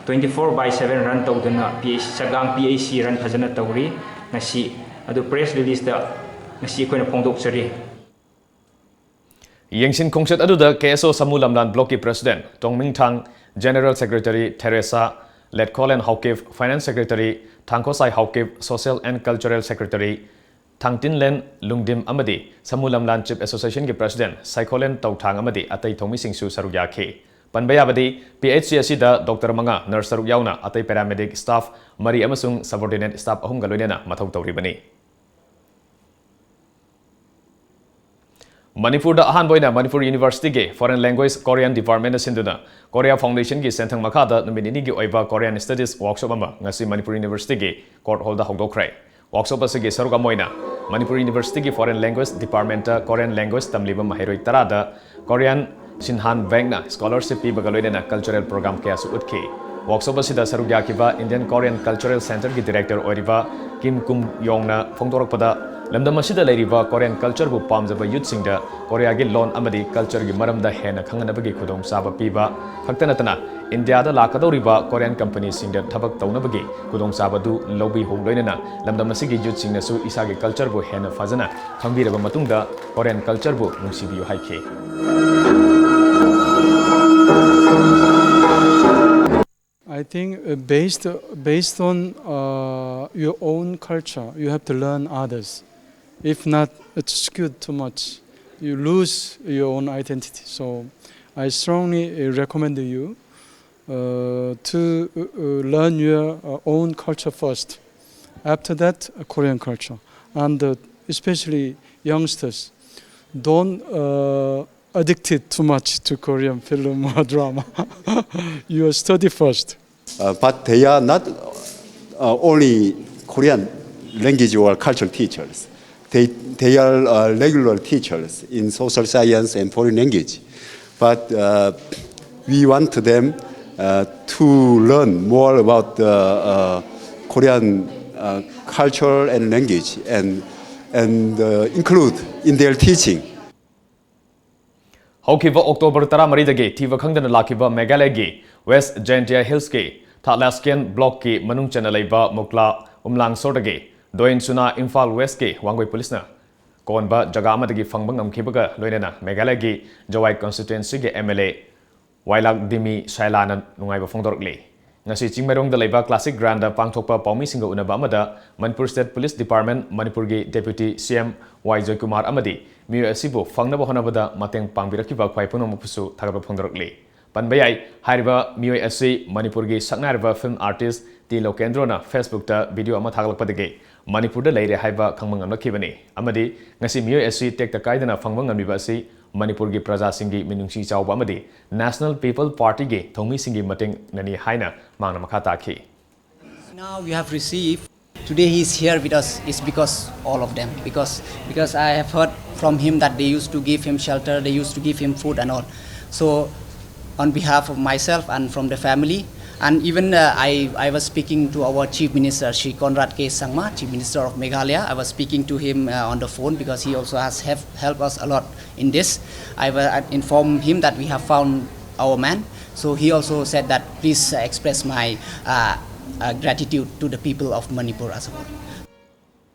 Twenty four by seven run ꯇꯧꯗꯨꯅ ꯄꯤ ꯑꯩꯆ ꯆꯒꯥꯡ ꯄꯤ ꯑꯩꯆ ꯁꯤ run ꯐꯖꯅ ꯇꯧꯔꯤ꯫ ꯉꯁꯤ ꯑꯗꯨ ꯄ꯭ꯔꯦꯁ ꯔꯤꯂꯤꯖꯇ ꯉꯁꯤ ꯑꯩꯈꯣꯏꯅ ꯐꯣꯡꯗꯣꯛꯆꯔꯤ꯫ ꯌꯦꯡꯁꯤꯟ ꯈꯣꯡꯆꯠ ꯑꯗꯨꯗ ꯀꯦ ꯑꯦꯁ ꯑꯣ ꯁꯃꯨ ꯂꯝꯂꯥꯟ ꯕ꯭ꯂꯣꯛꯀꯤ president Tongmingthang, general secretary Theresa, Letkholen Haokip, finance secretary Thangkhosai Haokip, social and cultural secretary Thangtinlen Lungdim ꯑꯃꯗꯤ ꯁꯃꯨ ꯂꯝꯂꯥꯟ ꯆꯤꯐ ꯑꯦꯁꯣꯁꯤꯌꯦꯁꯟꯒꯤ ꯄ꯭ꯔꯦꯁꯤꯗꯦꯟꯠ ꯁꯥꯏꯈꯣꯂꯦꯟ ꯇꯧꯊꯥꯡ ꯑꯃꯗꯤ ꯑꯇꯩ ꯊꯧꯃꯤꯁꯤꯡꯁꯨ ꯁꯔꯨꯛ ꯌꯥꯈꯤ꯫ ꯄꯟꯕ ꯌꯥꯕꯗꯤ, ꯄꯤ ꯑꯩꯆ ꯁꯤ ꯑꯁꯤꯗ ꯗꯣꯛꯇꯔ ꯃꯉꯥ, ꯅꯔꯁ ꯇꯔꯨꯛ ꯌꯥꯎꯅ ꯑꯇꯩ ꯄꯦꯔꯥꯃꯦꯗꯤꯛ ꯁ꯭ꯇꯥꯐ ꯃꯔꯤ ꯑꯃꯁꯨꯡ ꯁꯕꯑꯣꯔꯗꯤꯅꯦꯠ ꯁ꯭ꯇꯥꯐ ꯑꯍꯨꯝꯒ ꯂꯣꯏꯅꯅ ꯃꯊꯧ ꯇꯧꯔꯤꯕꯅꯤ꯫ ꯃꯅꯤꯄꯨꯔꯗ ꯑꯍꯥꯟꯕ ꯑꯣꯏꯅ ꯃꯅꯤꯄꯨꯔ ꯌꯨꯅꯤꯚꯔꯁꯤꯇꯤꯒꯤ ꯐꯣꯔꯦꯟ ꯂꯦꯡꯒ꯭ꯋꯦꯖ ꯀꯣꯔꯤꯌꯥꯟ ꯗꯤꯄꯥꯔꯠꯃꯦꯟꯅ ꯁꯤꯟꯗꯨꯅ ꯀꯣꯔꯤꯌꯥ ꯐꯥꯎꯟꯗꯦꯁꯟꯒꯤ ꯁꯦꯟꯊꯪ ꯃꯈꯥꯗ ꯅꯨꯃꯤꯠ ꯅꯤꯅꯤꯒꯤ ꯑꯣꯏꯕ ꯀꯣꯔꯤꯌꯥꯟ ꯁ꯭ꯇꯗꯤꯁ ꯋꯥꯔꯛꯁꯣꯞ ꯑꯃ ꯉꯁꯤ ꯃꯅꯤꯄꯨꯔ ꯌꯨꯅꯤꯚꯔꯁꯤꯇꯤꯒꯤ ꯀꯣꯔꯠ ꯍꯣꯜꯗ ꯍꯧꯗꯣꯛꯈ꯭ꯔꯦ꯫ ꯋꯥꯔꯛꯁꯣꯞ ꯑꯁꯤꯒꯤ ꯁꯔꯨꯛ ꯑꯃ ꯑꯣꯏꯅ ꯃꯅꯤꯄꯨꯔ ꯌꯨꯅꯤꯚꯔꯁꯤꯇꯤꯒꯤ ꯐꯣꯔꯦꯟ ꯂꯦꯡꯒ꯭ꯋꯦꯖ ꯗꯤꯄꯥꯔꯠꯃꯦꯟꯇ ꯀꯣꯔꯤꯌꯟ ꯂꯦꯡꯒ꯭ꯋꯦꯖ ꯇꯝꯂꯤꯕ ꯃꯍꯩꯔꯣꯏ ꯇꯔꯥꯗ ꯀꯣꯔꯤꯌꯥꯟ ꯁꯤꯟꯍꯥꯟ ꯕꯦꯡꯛꯅ ꯁ꯭ꯀꯣꯂꯔꯁꯤꯞ ꯄꯤꯕꯒ ꯂꯣꯏꯅꯅ ꯀꯜꯆꯔꯦꯜ ꯄ꯭ꯔꯣꯒ꯭ꯔꯥꯝ ꯀꯌꯥꯁꯨ ꯎꯠꯈꯤ꯫ ꯋꯥꯔꯛꯁꯣꯞ ꯑꯁꯤꯗ ꯁꯔꯨꯛ ꯌꯥꯈꯤꯕ ꯏꯟꯗꯤꯌꯟ ꯀꯣꯔꯤꯌꯟ ꯀꯜꯆꯔꯦꯜ ꯁꯦꯟꯇꯔꯒꯤ ꯗꯤꯔꯦꯛꯇꯔ ꯑꯣꯏꯔꯤꯕ ꯀꯤꯝ ꯀꯨꯝ ꯌꯣꯡꯅ ꯐꯣꯡꯗꯣꯔꯛꯄꯗ, ꯂꯝꯗꯝ ꯑꯁꯤꯗ ꯂꯩꯔꯤꯕ ꯀꯣꯔꯤꯌꯟ ꯀꯜꯆꯔꯕꯨ ꯄꯥꯝꯖꯕ ꯌꯨꯠꯁꯤꯡꯗ ꯀꯣꯔꯤꯌꯥꯒꯤ ꯂꯣꯟ ꯑꯃꯗꯤ ꯀꯜꯆꯔꯒꯤ ꯃꯔꯝꯗ ꯍꯦꯟꯅ ꯈꯪꯍꯟꯅꯕꯒꯤ ꯈꯨꯗꯣꯡꯆꯥꯕ ꯄꯤꯕ ꯈꯛꯇ ꯅꯠꯇꯅ, ꯏꯟꯗꯤꯌꯥꯗ ꯂꯥꯛꯀꯗꯧꯔꯤꯕ ꯀꯣꯔꯤꯌꯟ ꯀꯝꯄꯅꯤꯁꯤꯡꯗ ꯊꯕꯛ ꯇꯧꯅꯕꯒꯤ ꯈꯨꯗꯣꯡꯆꯥꯕꯗꯨ ꯂꯧꯕꯤꯍꯧ ꯂꯣꯏꯅꯅ ꯂꯝꯗꯝ ꯑꯁꯤꯒꯤ ꯌꯨꯠꯁꯤꯡꯅꯁꯨ ꯏꯁꯥꯒꯤ ꯀꯜꯆꯔꯕꯨ ꯍꯦꯟꯅ ꯐꯖꯅ ꯈꯪꯕꯤꯔꯕ ꯃꯇꯨꯡꯗ ꯀꯣꯔꯤꯌꯟ ꯀꯜꯆꯔꯕꯨ ꯅꯨꯡꯁꯤꯕꯤꯌꯨ ꯍꯥꯏꯈꯤ꯫ I think uh, based based on uh, your own culture, you have to learn others. If not, it's skewed too much. You lose your own identity. So, I strongly uh, recommend you uh, to uh, uh, learn your uh, own culture first. After that, uh, Korean culture, and uh, especially youngsters, don't uh, addicted too much to Korean film or drama. You study first. Uh, but they are not uh, only Korean language or cultural teachers. They, they are uh, regular teachers in social science and foreign language. But uh, we want them uh, to learn more about the uh, Korean uh, culture and language and, and uh, include in their teaching. ꯍꯧꯈꯤꯕ October ꯇꯔꯥꯃꯔꯤꯗꯒꯤ ꯊꯤꯕ ꯈꯪꯗꯅ ꯂꯥꯛꯈꯤꯕ ꯃꯦꯘꯥꯂꯌꯒꯤ west Jaintia ꯍꯤꯜꯁꯀꯤ ꯊꯥꯂꯥꯁꯀꯦꯟ ꯕ꯭ꯂꯣꯛꯀꯤ ꯃꯅꯨꯡ ꯆꯟꯅ ꯂꯩꯕ ꯃꯨꯛꯂꯥ ꯎꯝꯂꯥꯡꯁꯣꯔꯗꯒꯤ ꯗꯣꯌꯤꯟ ꯁꯨꯅꯥ ꯏꯝꯐꯥꯜ ꯋꯦꯁꯀꯤ ꯋꯥꯡꯒꯣꯏ ꯄꯨꯂꯤꯁꯅ ꯀꯣꯟꯕ ꯖꯒꯥ ꯑꯃꯗꯒꯤ ꯐꯪꯕ ꯉꯝꯈꯤꯕꯒ ꯂꯣꯏꯅꯅ ꯃꯦꯘꯥꯂꯌꯒꯤ ꯖꯋꯥꯏ ꯀꯟꯁꯇꯤꯇ꯭ꯋꯦꯟꯁꯤꯒꯤ ꯑꯦꯝ ꯑꯦꯜ ꯑꯦ ꯋꯥꯏꯂꯥꯛ ꯗꯤꯃꯤ ꯁꯥꯏꯂꯥꯅ ꯅꯨꯡꯉꯥꯏꯕ ꯐꯣꯡꯗꯣꯔꯛꯂꯤ꯫ ꯉꯁꯤ ꯆꯤꯡꯃꯩꯔꯣꯡꯗ ꯂꯩꯕ ꯀ꯭ꯂꯥꯁꯤꯛ ꯒ꯭ꯔꯥꯟꯗ ꯄꯥꯡꯊꯣꯛꯄ ꯄꯥꯎꯃꯤꯁꯤꯡꯒ ꯎꯅꯕ ꯑꯃꯗ ꯃꯅꯤꯄꯨꯔ ꯁ꯭ꯇꯦꯠ ꯄꯨꯂꯤꯁ ꯗꯤꯄꯥꯔꯠꯃꯦꯟ, ꯃꯅꯤꯄꯨꯔꯒꯤ ꯗꯦꯄ꯭ꯌꯨꯇꯤ ꯁꯤ ꯑꯦꯝ ꯋꯥꯏ ꯖꯣꯏꯀꯨꯃꯥꯔ ꯑꯃꯗꯤ ꯃꯤꯑꯣꯏ ꯑꯁꯤꯕꯨ ꯐꯪꯅꯕ ꯍꯣꯠꯅꯕꯗ ꯃꯇꯦꯡ ꯄꯥꯡꯕꯤꯔꯛꯈꯤꯕ ꯈ꯭ꯋꯥꯏ ꯄꯨꯝꯅꯃꯛꯄꯨꯁꯨ ꯊꯥꯒꯠꯄ ꯐꯣꯡꯗꯣꯔꯛꯂꯤ꯫ ꯄꯟꯕ ꯌꯥꯏ, ꯍꯥꯏꯔꯤꯕ ꯃꯤꯑꯣꯏ ꯑꯁꯤ ꯃꯅꯤꯄꯨꯔꯒꯤ ꯁꯛꯅꯥꯏꯔꯕ ꯐꯤꯜꯝ ꯑꯥꯔꯇꯤꯁ ꯇꯤ ꯂꯣꯀꯦꯟꯗ꯭ꯔꯣꯅ ꯐꯦꯁꯕꯨꯛꯇ ꯚꯤꯗꯤꯑꯣ ꯑꯃ ꯊꯥꯒꯠꯂꯛꯄꯗꯒꯤ ꯃꯅꯤꯄꯨꯔꯗ ꯂꯩꯔꯦ ꯍꯥꯏꯕ ꯈꯪꯕ ꯉꯝꯂꯛꯈꯤꯕꯅꯤ ꯑꯃꯗꯤ ꯉꯁꯤ ꯃꯤꯑꯣꯏ ꯑꯁꯤ ꯇꯦꯛꯇ ꯀꯥꯏꯗꯅ ꯐꯪꯕ ꯉꯝꯂꯤꯕ ꯑꯁꯤ ꯃꯅꯤꯄꯨꯔꯒꯤ ꯄ꯭ꯔꯖꯥꯁꯤꯡꯒꯤ ꯃꯤꯅꯨꯡꯁꯤ ꯆꯥꯎꯕ ꯑꯃꯗꯤ National People Partyꯒꯤ ꯊꯧꯃꯤꯁꯤꯡꯒꯤ ꯃꯇꯦꯡꯅꯅꯤ ꯍꯥꯏꯅ ꯃꯍꯥꯛꯅ ꯃꯈꯥ ꯇꯥꯈꯤ꯫ Now we have received. Today he is here with us is because all of them. Because because I have heard from him that they used to give him shelter, they used to give him food and all. So on behalf of myself and from the family, and even uh, I, I was speaking to our Chief Minister, Shri Conrad K Sangma, Chief Minister of Meghalaya. I was speaking to him uh, on the phone because he also has have, helped us a lot in this. I, wa- I informed him that we have found our man. So he also said that please uh, express my uh, uh, gratitude to the people of Manipur as a whole.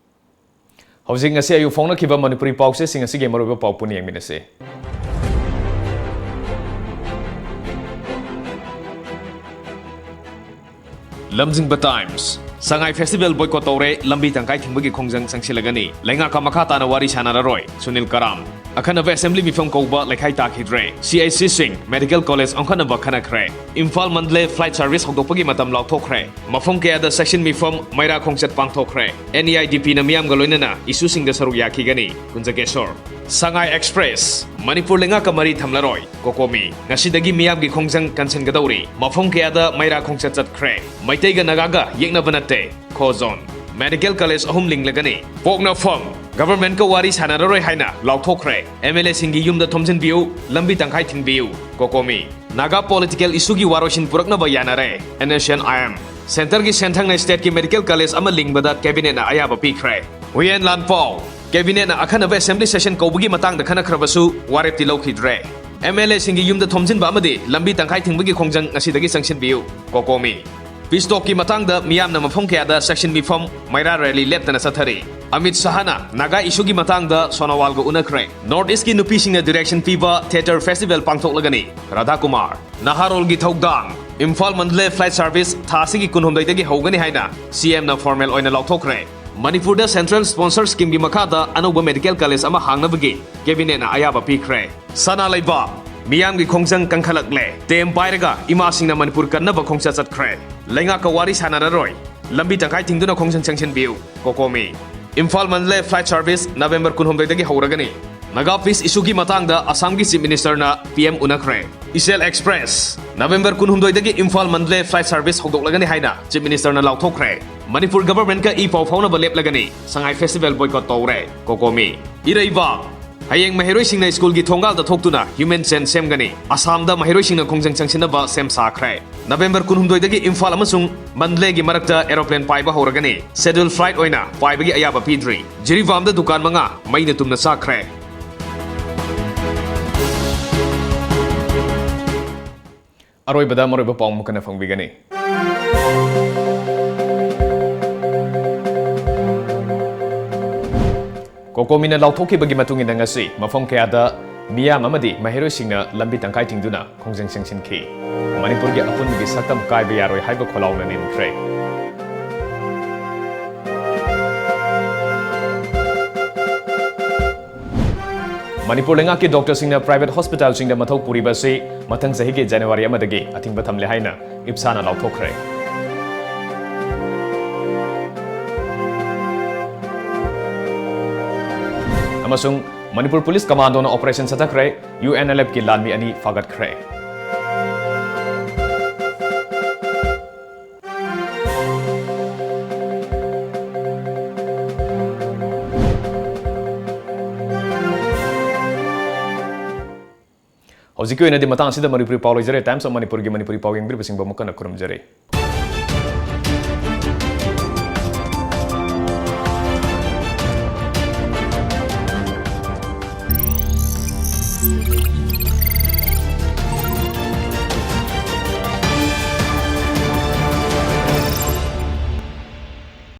ꯍꯧꯖꯤꯛ ꯉꯁꯤ ꯑꯌꯨꯛ ꯐꯣꯡꯅꯈꯤꯕ ꯃꯅꯤꯄꯨꯔꯤ ꯄꯥꯎꯆꯦꯁꯤꯡ ꯑꯁꯤꯒꯤ ꯃꯔꯨꯑꯣꯏꯕ ꯄꯥꯎ ꯄꯨꯟꯅ ꯌꯦꯡꯃꯤꯟꯅꯁꯤ꯫ ꯂꯝꯖꯤꯡꯕ times. ꯁꯉꯥꯏ festival boycott ꯇꯧꯔꯦ, ꯂꯝꯕꯤ ꯇꯪꯈꯥꯏ ꯊꯤꯡꯕꯒꯤ ꯈꯣꯡꯖꯪ ꯆꯪꯁꯤꯜꯂꯒꯅꯤ, ꯂꯩꯉꯥꯛꯀ ꯃꯈꯥ ꯇꯥꯅ ꯋꯥꯔꯤ ꯁꯥꯟꯅꯔꯔꯣꯏ, ꯁꯨꯅꯤꯜ ꯀꯔꯥꯝ꯫ ꯑꯈꯟꯅꯕ ꯑꯦꯁꯦꯝꯕ꯭ꯂꯤ ꯃꯤꯐꯝ ꯀꯧꯕ ꯂꯩꯈꯥꯏ ꯇꯥꯈꯤꯗ꯭ꯔꯦ, ꯁꯤ ꯑꯩꯆ ꯁꯤꯁꯤꯡ, ꯃꯦꯗꯤꯀꯦꯜ ꯀꯣꯂꯦꯖ ꯑꯣꯟꯈꯠꯅꯕ ꯈꯟꯅꯈ꯭ꯔꯦ꯫ ꯏꯝꯐꯥꯜ ꯃꯟꯗꯂꯦ ꯐ꯭ꯂꯥꯏꯠ ꯁꯔꯚꯤꯁ ꯍꯧꯗꯣꯛꯄꯒꯤ ꯃꯇꯝ ꯂꯥꯎꯊꯣꯛꯈ꯭ꯔꯦ꯫ ꯃꯐꯝ ꯀꯌꯥꯗ ꯁꯦꯛꯁꯟ ꯃꯤꯐꯝ, ꯃꯩꯔꯥ ꯈꯣꯡꯆꯠ ꯄꯥꯡꯊꯣꯛꯈ꯭ꯔꯦ꯫ ꯑꯦꯟ ꯏ ꯑꯥꯏ ꯗꯤ ꯄꯤꯅ ꯃꯤꯌꯥꯝꯒ ꯂꯣꯏꯅꯅ ꯏꯁꯨꯁꯤꯡꯗ ꯁꯔꯨꯛ ꯌꯥꯈꯤꯒꯅꯤ꯫ ꯀꯨꯟꯖꯒꯦꯁꯣꯔ꯫ ꯁꯉꯥꯏ ꯑꯦꯛꯁꯄ꯭ꯔꯦꯁ꯫ ꯃꯅꯤꯄꯨꯔ ꯂꯩꯉꯥꯛꯀ ꯃꯔꯤ ꯊꯝꯂꯔꯣꯏ꯫ ꯀꯣꯀꯣꯃꯤ꯫ ꯉꯁꯤꯗꯒꯤ ꯃꯤꯌꯥꯝꯒꯤ ꯈꯣꯡꯖꯪ ꯀꯟꯁꯤꯟꯒꯗꯧꯔꯤ꯫ ꯃꯐꯝ ꯀꯌꯥꯗ ꯃꯩꯔꯥ ꯈꯣꯡꯆꯠ ꯆꯠꯈ꯭ꯔꯦ꯫ ꯃꯩꯇꯩꯒ ꯅꯥꯒꯥꯒ ꯌꯦꯛꯅꯕ ꯅꯠꯇꯦ꯫ ꯈꯣ ꯖꯣꯟ꯫ ꯃꯦꯗꯤꯀꯦꯜ ꯀꯣꯂꯦꯖ ꯑꯍꯨꯝ ꯂꯤꯡꯂꯒꯅꯤ꯫ ꯄꯣꯛꯅꯐꯝ꯫ ꯒꯚꯔꯟꯃꯦꯟꯠꯀ ꯋꯥꯔꯤ ꯁꯥꯟꯅꯔꯔꯣꯏ ꯍꯥꯏꯅ ꯂꯥꯎꯊꯣꯛꯈ꯭ꯔꯦ꯫ ꯑꯦꯝ ꯑꯦꯜ ꯑꯦꯁꯤꯡꯒꯤ ꯌꯨꯝꯗ ꯊꯣꯝꯖꯤꯟꯕꯤꯌꯨ, ꯂꯝꯕꯤ ꯇꯪꯈꯥꯏ ꯊꯤꯡꯕꯤꯌꯨ꯫ ꯀꯣꯀꯣꯃꯤ꯫ ꯅꯥꯒꯥ ꯄꯣꯂꯤꯇꯤꯀꯦꯜ ꯏꯁꯨꯒꯤ ꯋꯥꯔꯣꯏꯁꯤꯟ ꯄꯨꯔꯛꯅꯕ ꯌꯥꯅꯔꯦ꯫ N S N I M. ꯁꯦꯟꯇꯔꯒꯤ ꯁꯦꯟꯊꯪꯅ ꯁ꯭ꯇꯦꯠꯀꯤ ꯃꯦꯗꯤꯀꯦꯜ ꯀꯣꯂꯦꯖ ꯑꯃ ꯂꯤꯡꯕꯗ ꯀꯦꯕꯤꯅꯦꯠꯅ ꯑꯌꯥꯕ ꯄꯤꯈ꯭ꯔꯦ꯫ ꯍꯨꯌꯦꯟ ꯂꯥꯟꯄꯥꯎ꯫ ꯀꯦꯕꯤꯅꯦꯠꯅ ꯑꯈꯟꯅꯕ ꯑꯦꯁꯦꯝꯕ꯭ꯂꯤ ꯁꯦꯁꯟ ꯀꯧꯕꯒꯤ ꯃꯇꯥꯡꯗ ꯈꯟꯅꯈ꯭ꯔꯕꯁꯨ ꯋꯥꯔꯦꯞꯇꯤ ꯂꯧꯈꯤꯗ꯭ꯔꯦ꯫ ꯑꯦꯝ ꯑꯦꯜ ꯑꯦꯁꯤꯡꯒꯤ ꯌꯨꯝꯗ ꯊꯣꯝꯖꯤꯟꯕ ꯑꯃꯗꯤ ꯂꯝꯕꯤ ꯇꯪꯈꯥꯏ ꯊꯤꯡꯕꯒꯤ ꯈꯣꯡꯖꯪ ꯉꯁꯤꯗꯒꯤ ꯆꯪꯁꯤꯟꯕꯤꯌꯨ꯫ ꯀꯣꯀꯣꯃꯤ꯫ ꯄꯤꯁ ꯇꯣꯛꯀꯤ ꯃꯇꯥꯡꯗ ꯃꯤꯌꯥꯝꯅ ꯃꯐꯝ ꯀꯌꯥꯗ ꯆꯦꯛꯁꯤꯟ ꯃꯤꯐꯝ, ꯃꯩꯔꯥ ꯔꯦꯂꯤ ꯂꯦꯞꯇꯅ ꯆꯠꯊꯔꯤ꯫ ꯑꯃꯤꯠ ꯁꯍꯥꯅ ꯅꯥꯒꯥ ꯏꯁꯨꯒꯤ ꯃꯇꯥꯡꯗ ꯁꯣꯅꯣꯋꯥꯜꯒ ꯎꯅꯈ꯭ꯔꯦ꯫ ꯅꯣꯔꯠ ꯏꯁꯀꯤ ꯅꯨꯄꯤꯁꯤꯡꯅ ꯗꯤꯔꯦꯛꯁꯟ ꯄꯤꯕ ꯊꯤꯌꯦꯇꯔ ꯐꯦꯁꯇꯤꯚꯦꯜ ꯄꯥꯡꯊꯣꯛꯂꯒꯅꯤ꯫ ꯔꯥꯙꯥ ꯀꯨꯃꯥꯔ꯫ ꯅꯍꯥꯔꯣꯜꯒꯤ ꯊꯧꯗꯥꯡ꯫ ꯏꯝꯐꯥꯜ ꯃꯟꯗꯂꯦ ꯐ꯭ꯂꯥꯏꯠ ꯁꯥꯔꯚꯤꯁ ꯊꯥ ꯑꯁꯤꯒꯤ ꯀꯨꯟꯍꯨꯝꯗꯣꯏꯗꯒꯤ ꯍꯧꯒꯅꯤ ꯍꯥꯏꯅ ꯁꯤ ꯑꯦꯝꯅ ꯐꯣꯔꯃꯦꯜ ꯑꯣꯏꯅ ꯂꯥꯎꯊꯣꯛꯈ꯭ꯔꯦ꯫ ꯃꯅꯤꯄꯨꯔꯗ ꯁꯦꯟꯇ꯭ꯔꯦꯜ ꯁ꯭ꯄꯣꯟꯁꯔ ꯁ꯭ꯀꯤꯝꯒꯤ ꯃꯈꯥꯗ ꯑꯅꯧꯕ ꯃꯦꯗꯤꯀꯦꯜ ꯀꯣꯂꯦꯖ ꯑꯃ ꯍꯥꯡꯅꯕꯒꯤ ꯀꯦꯕꯤꯅꯦꯠꯅ ꯑꯌꯥꯕ ꯄꯤꯈ꯭ꯔꯦ꯫ ꯁꯅꯥ ꯂꯩꯕꯥꯛ꯫ ꯃꯤꯌꯥꯝꯒꯤ ꯈꯣꯡꯖꯪ ꯀꯟꯈꯠꯂꯛꯂꯦ꯫ ꯇꯦꯝ ꯄꯥꯏꯔꯒ ꯏꯃꯥꯁꯤꯡꯅ ꯃꯅꯤꯄꯨꯔ ꯀꯟꯅꯕ ꯈꯣꯡꯆꯠ ꯆꯠꯈ꯭ꯔꯦ꯫ ꯂꯩꯉꯥꯛꯀ ꯋꯥꯔꯤ ꯁꯥꯟꯅꯔꯔꯣꯏ꯫ ꯂꯝꯕꯤ ꯇꯪꯈꯥꯏ ꯊꯤꯡꯗꯨꯅ ꯈꯣꯡꯖꯪ ꯆꯪꯁꯤꯟꯕꯤꯌꯨ꯫ ꯀꯣꯀꯣꯃꯤ꯫ Imphal Mandalay flight service November ꯀꯨꯟꯍꯨꯝꯗꯣꯏꯗꯒꯤ ꯍꯧꯔꯒꯅꯤ꯫ ꯅꯥꯒꯥ ꯄꯤꯁ ꯏꯁꯨꯒꯤ ꯃꯇꯥꯡꯗ ꯑꯁꯥꯝꯒꯤ ꯆꯤꯐ ꯃꯤꯅꯤꯁꯇꯔꯅ ꯄꯤ ꯑꯦꯝ ꯎꯅꯈ꯭ꯔꯦ꯫ ꯏꯆꯦꯜ ꯑꯦꯛꯁꯄ꯭ꯔꯦꯁ꯫ ꯅꯕꯦꯝꯕꯔ ꯀꯨꯟꯍꯨꯝꯗꯣꯏꯗꯒꯤ ꯏꯝꯐꯥꯜ ꯃꯟꯗꯂꯦ ꯐ꯭ꯂꯥꯏꯠ ꯁꯥꯔꯚꯤꯁ ꯍꯧꯗꯣꯛꯂꯒꯅꯤ ꯍꯥꯏꯅ ꯆꯤꯐ ꯃꯤꯅꯤꯁꯇꯔꯅ ꯂꯥꯎꯊꯣꯛꯈ꯭ꯔꯦ꯫ ꯃꯅꯤꯄꯨꯔ ꯒꯚꯔꯟꯃꯦꯟꯠꯀ ꯏ ꯄꯥꯎ ꯐꯥꯎꯅꯕ ꯂꯦꯞꯂꯒꯅꯤ꯫ ꯁꯉꯥꯏ ꯐꯦꯁꯇꯤꯚꯦꯜ ꯕꯣꯏꯀꯣꯠ ꯇꯧꯔꯦ꯫ ꯀꯣꯀꯣꯃꯤ꯫ ꯏꯔꯩꯕꯥꯛ꯫ ꯍꯌꯦꯡ ꯃꯍꯩꯔꯣꯏꯁꯤꯡꯅ ꯁ꯭ꯀꯨꯜꯒꯤ ꯊꯣꯡꯒꯥꯜꯗ ꯊꯣꯛꯇꯨꯅ ꯍ꯭ꯌꯨꯃꯦꯟ ꯆꯦꯟ ꯁꯦꯝꯒꯅꯤ꯫ ꯑꯁꯥꯝꯗ ꯃꯍꯩꯔꯣꯏꯁꯤꯡꯅ ꯈꯣꯡꯖꯪ ꯆꯪꯁꯤꯟꯅꯕ ꯁꯦꯝ ꯁꯥꯈ꯭ꯔꯦ꯫ ꯅꯕꯦꯝꯕꯔ ꯀꯨꯟꯍꯨꯝꯗꯣꯏꯗꯒꯤ ꯏꯝꯐꯥꯜ ꯑꯃꯁꯨꯡ ꯃꯟꯗꯂꯦꯒꯤ ꯃꯔꯛꯇ ꯑꯦꯔꯣꯄ꯭ꯂꯦꯟ ꯄꯥꯏꯕ ꯍꯧꯔꯒꯅꯤ꯫ ꯁꯦꯗ꯭ꯌꯨꯜ ꯐ꯭ꯂꯥꯏꯠ ꯑꯣꯏꯅ ꯄꯥꯏꯕꯒꯤ ꯑꯌꯥꯕ ꯄꯤꯗ꯭ꯔꯤ꯫ ꯖꯤꯔꯤꯕꯥꯝꯗ ꯗꯨꯀꯥꯟ ꯃꯉꯥ ꯃꯩꯅ ꯇꯨꯝꯅ ꯆꯥꯛꯈ꯭ꯔꯦ꯫ ꯑꯔꯣꯏꯕꯗ ꯃꯔꯨꯑꯣꯏꯕ ꯄꯥꯎ ꯑꯃꯨꯛ ꯍꯟꯅ ꯐꯪꯕꯤꯒꯅꯤ꯫ ꯀꯣꯀꯣꯃꯤꯅ ꯂꯥꯎꯊꯣꯛꯈꯤꯕꯒꯤ ꯃꯇꯨꯡ ꯏꯟꯅ ꯉꯁꯤ ꯃꯐꯝ ꯀꯌꯥꯗ ꯃꯤꯌꯥꯝ ꯑꯃꯗꯤ ꯃꯍꯩꯔꯣꯏꯁꯤꯡꯅ ꯂꯝꯕꯤ ꯇꯪꯈꯥꯏ ꯊꯤꯡꯗꯨꯅ ꯈꯣꯡꯖꯪ ꯆꯪꯁꯤꯟꯈꯤ꯫ ꯃꯅꯤꯄꯨꯔꯒꯤ ꯑꯄꯨꯟꯕꯒꯤ ꯁꯛꯇꯝ ꯀꯥꯏꯕ ꯌꯥꯔꯣꯏ ꯍꯥꯏꯕ ꯈꯣꯜꯂꯥꯎꯅ ꯅꯤꯟꯈ꯭ꯔꯦ꯫ ꯃꯅꯤꯄꯨꯔ ꯂꯩꯉꯥꯛꯀꯤ ꯗꯣꯛꯇꯔꯁꯤꯡꯅ ꯄ꯭ꯔꯥꯏꯚꯦꯠ ꯍꯣꯁꯄꯤꯇꯥꯜꯁꯤꯡꯗ ꯃꯊꯧ ꯄꯨꯔꯤꯕ ꯑꯁꯤ ꯃꯊꯪ ꯆꯍꯤꯒꯤ ꯖꯅꯋꯥꯔꯤ ꯑꯃꯗꯒꯤ ꯑꯊꯤꯡꯕ ꯊꯝꯂꯦ ꯍꯥꯏꯅ ꯏꯞꯁꯥꯅ ꯂꯥꯎꯊꯣꯛꯈ꯭ꯔꯦ꯫ ꯑꯃꯁꯨꯡ ꯃꯅꯤꯄꯨꯔ ꯄꯨꯂꯤꯁ ꯀꯃꯥꯟꯗꯣꯅ ꯑꯣꯄꯔꯦꯁꯟ ꯆꯠꯊꯈ꯭ꯔꯦ, ꯌꯨ ꯑꯦꯟ ꯑꯦꯜ ꯑꯦꯐꯀꯤ ꯂꯥꯟꯃꯤ ꯑꯅꯤ ꯐꯥꯒꯠꯈ꯭ꯔꯦ꯫ ꯍꯧꯖꯤꯛꯀꯤ ꯑꯣꯏꯅꯗꯤ ꯃꯇꯥꯡ ꯑꯁꯤꯗ ꯃꯅꯤꯄꯨꯔꯤ ꯄꯥꯎ ꯂꯣꯏꯖꯔꯦ꯫ Times of ꯃꯅꯤꯄꯨꯔꯒꯤ ꯃꯅꯤꯄꯨꯔꯤ ꯄꯥꯎ ꯌꯦꯡꯕꯤꯔꯤꯕꯁꯤꯡꯕꯨ ꯑꯃꯨꯛ ꯍꯟꯅ ꯈꯨꯔꯨꯝꯖꯔꯤ꯫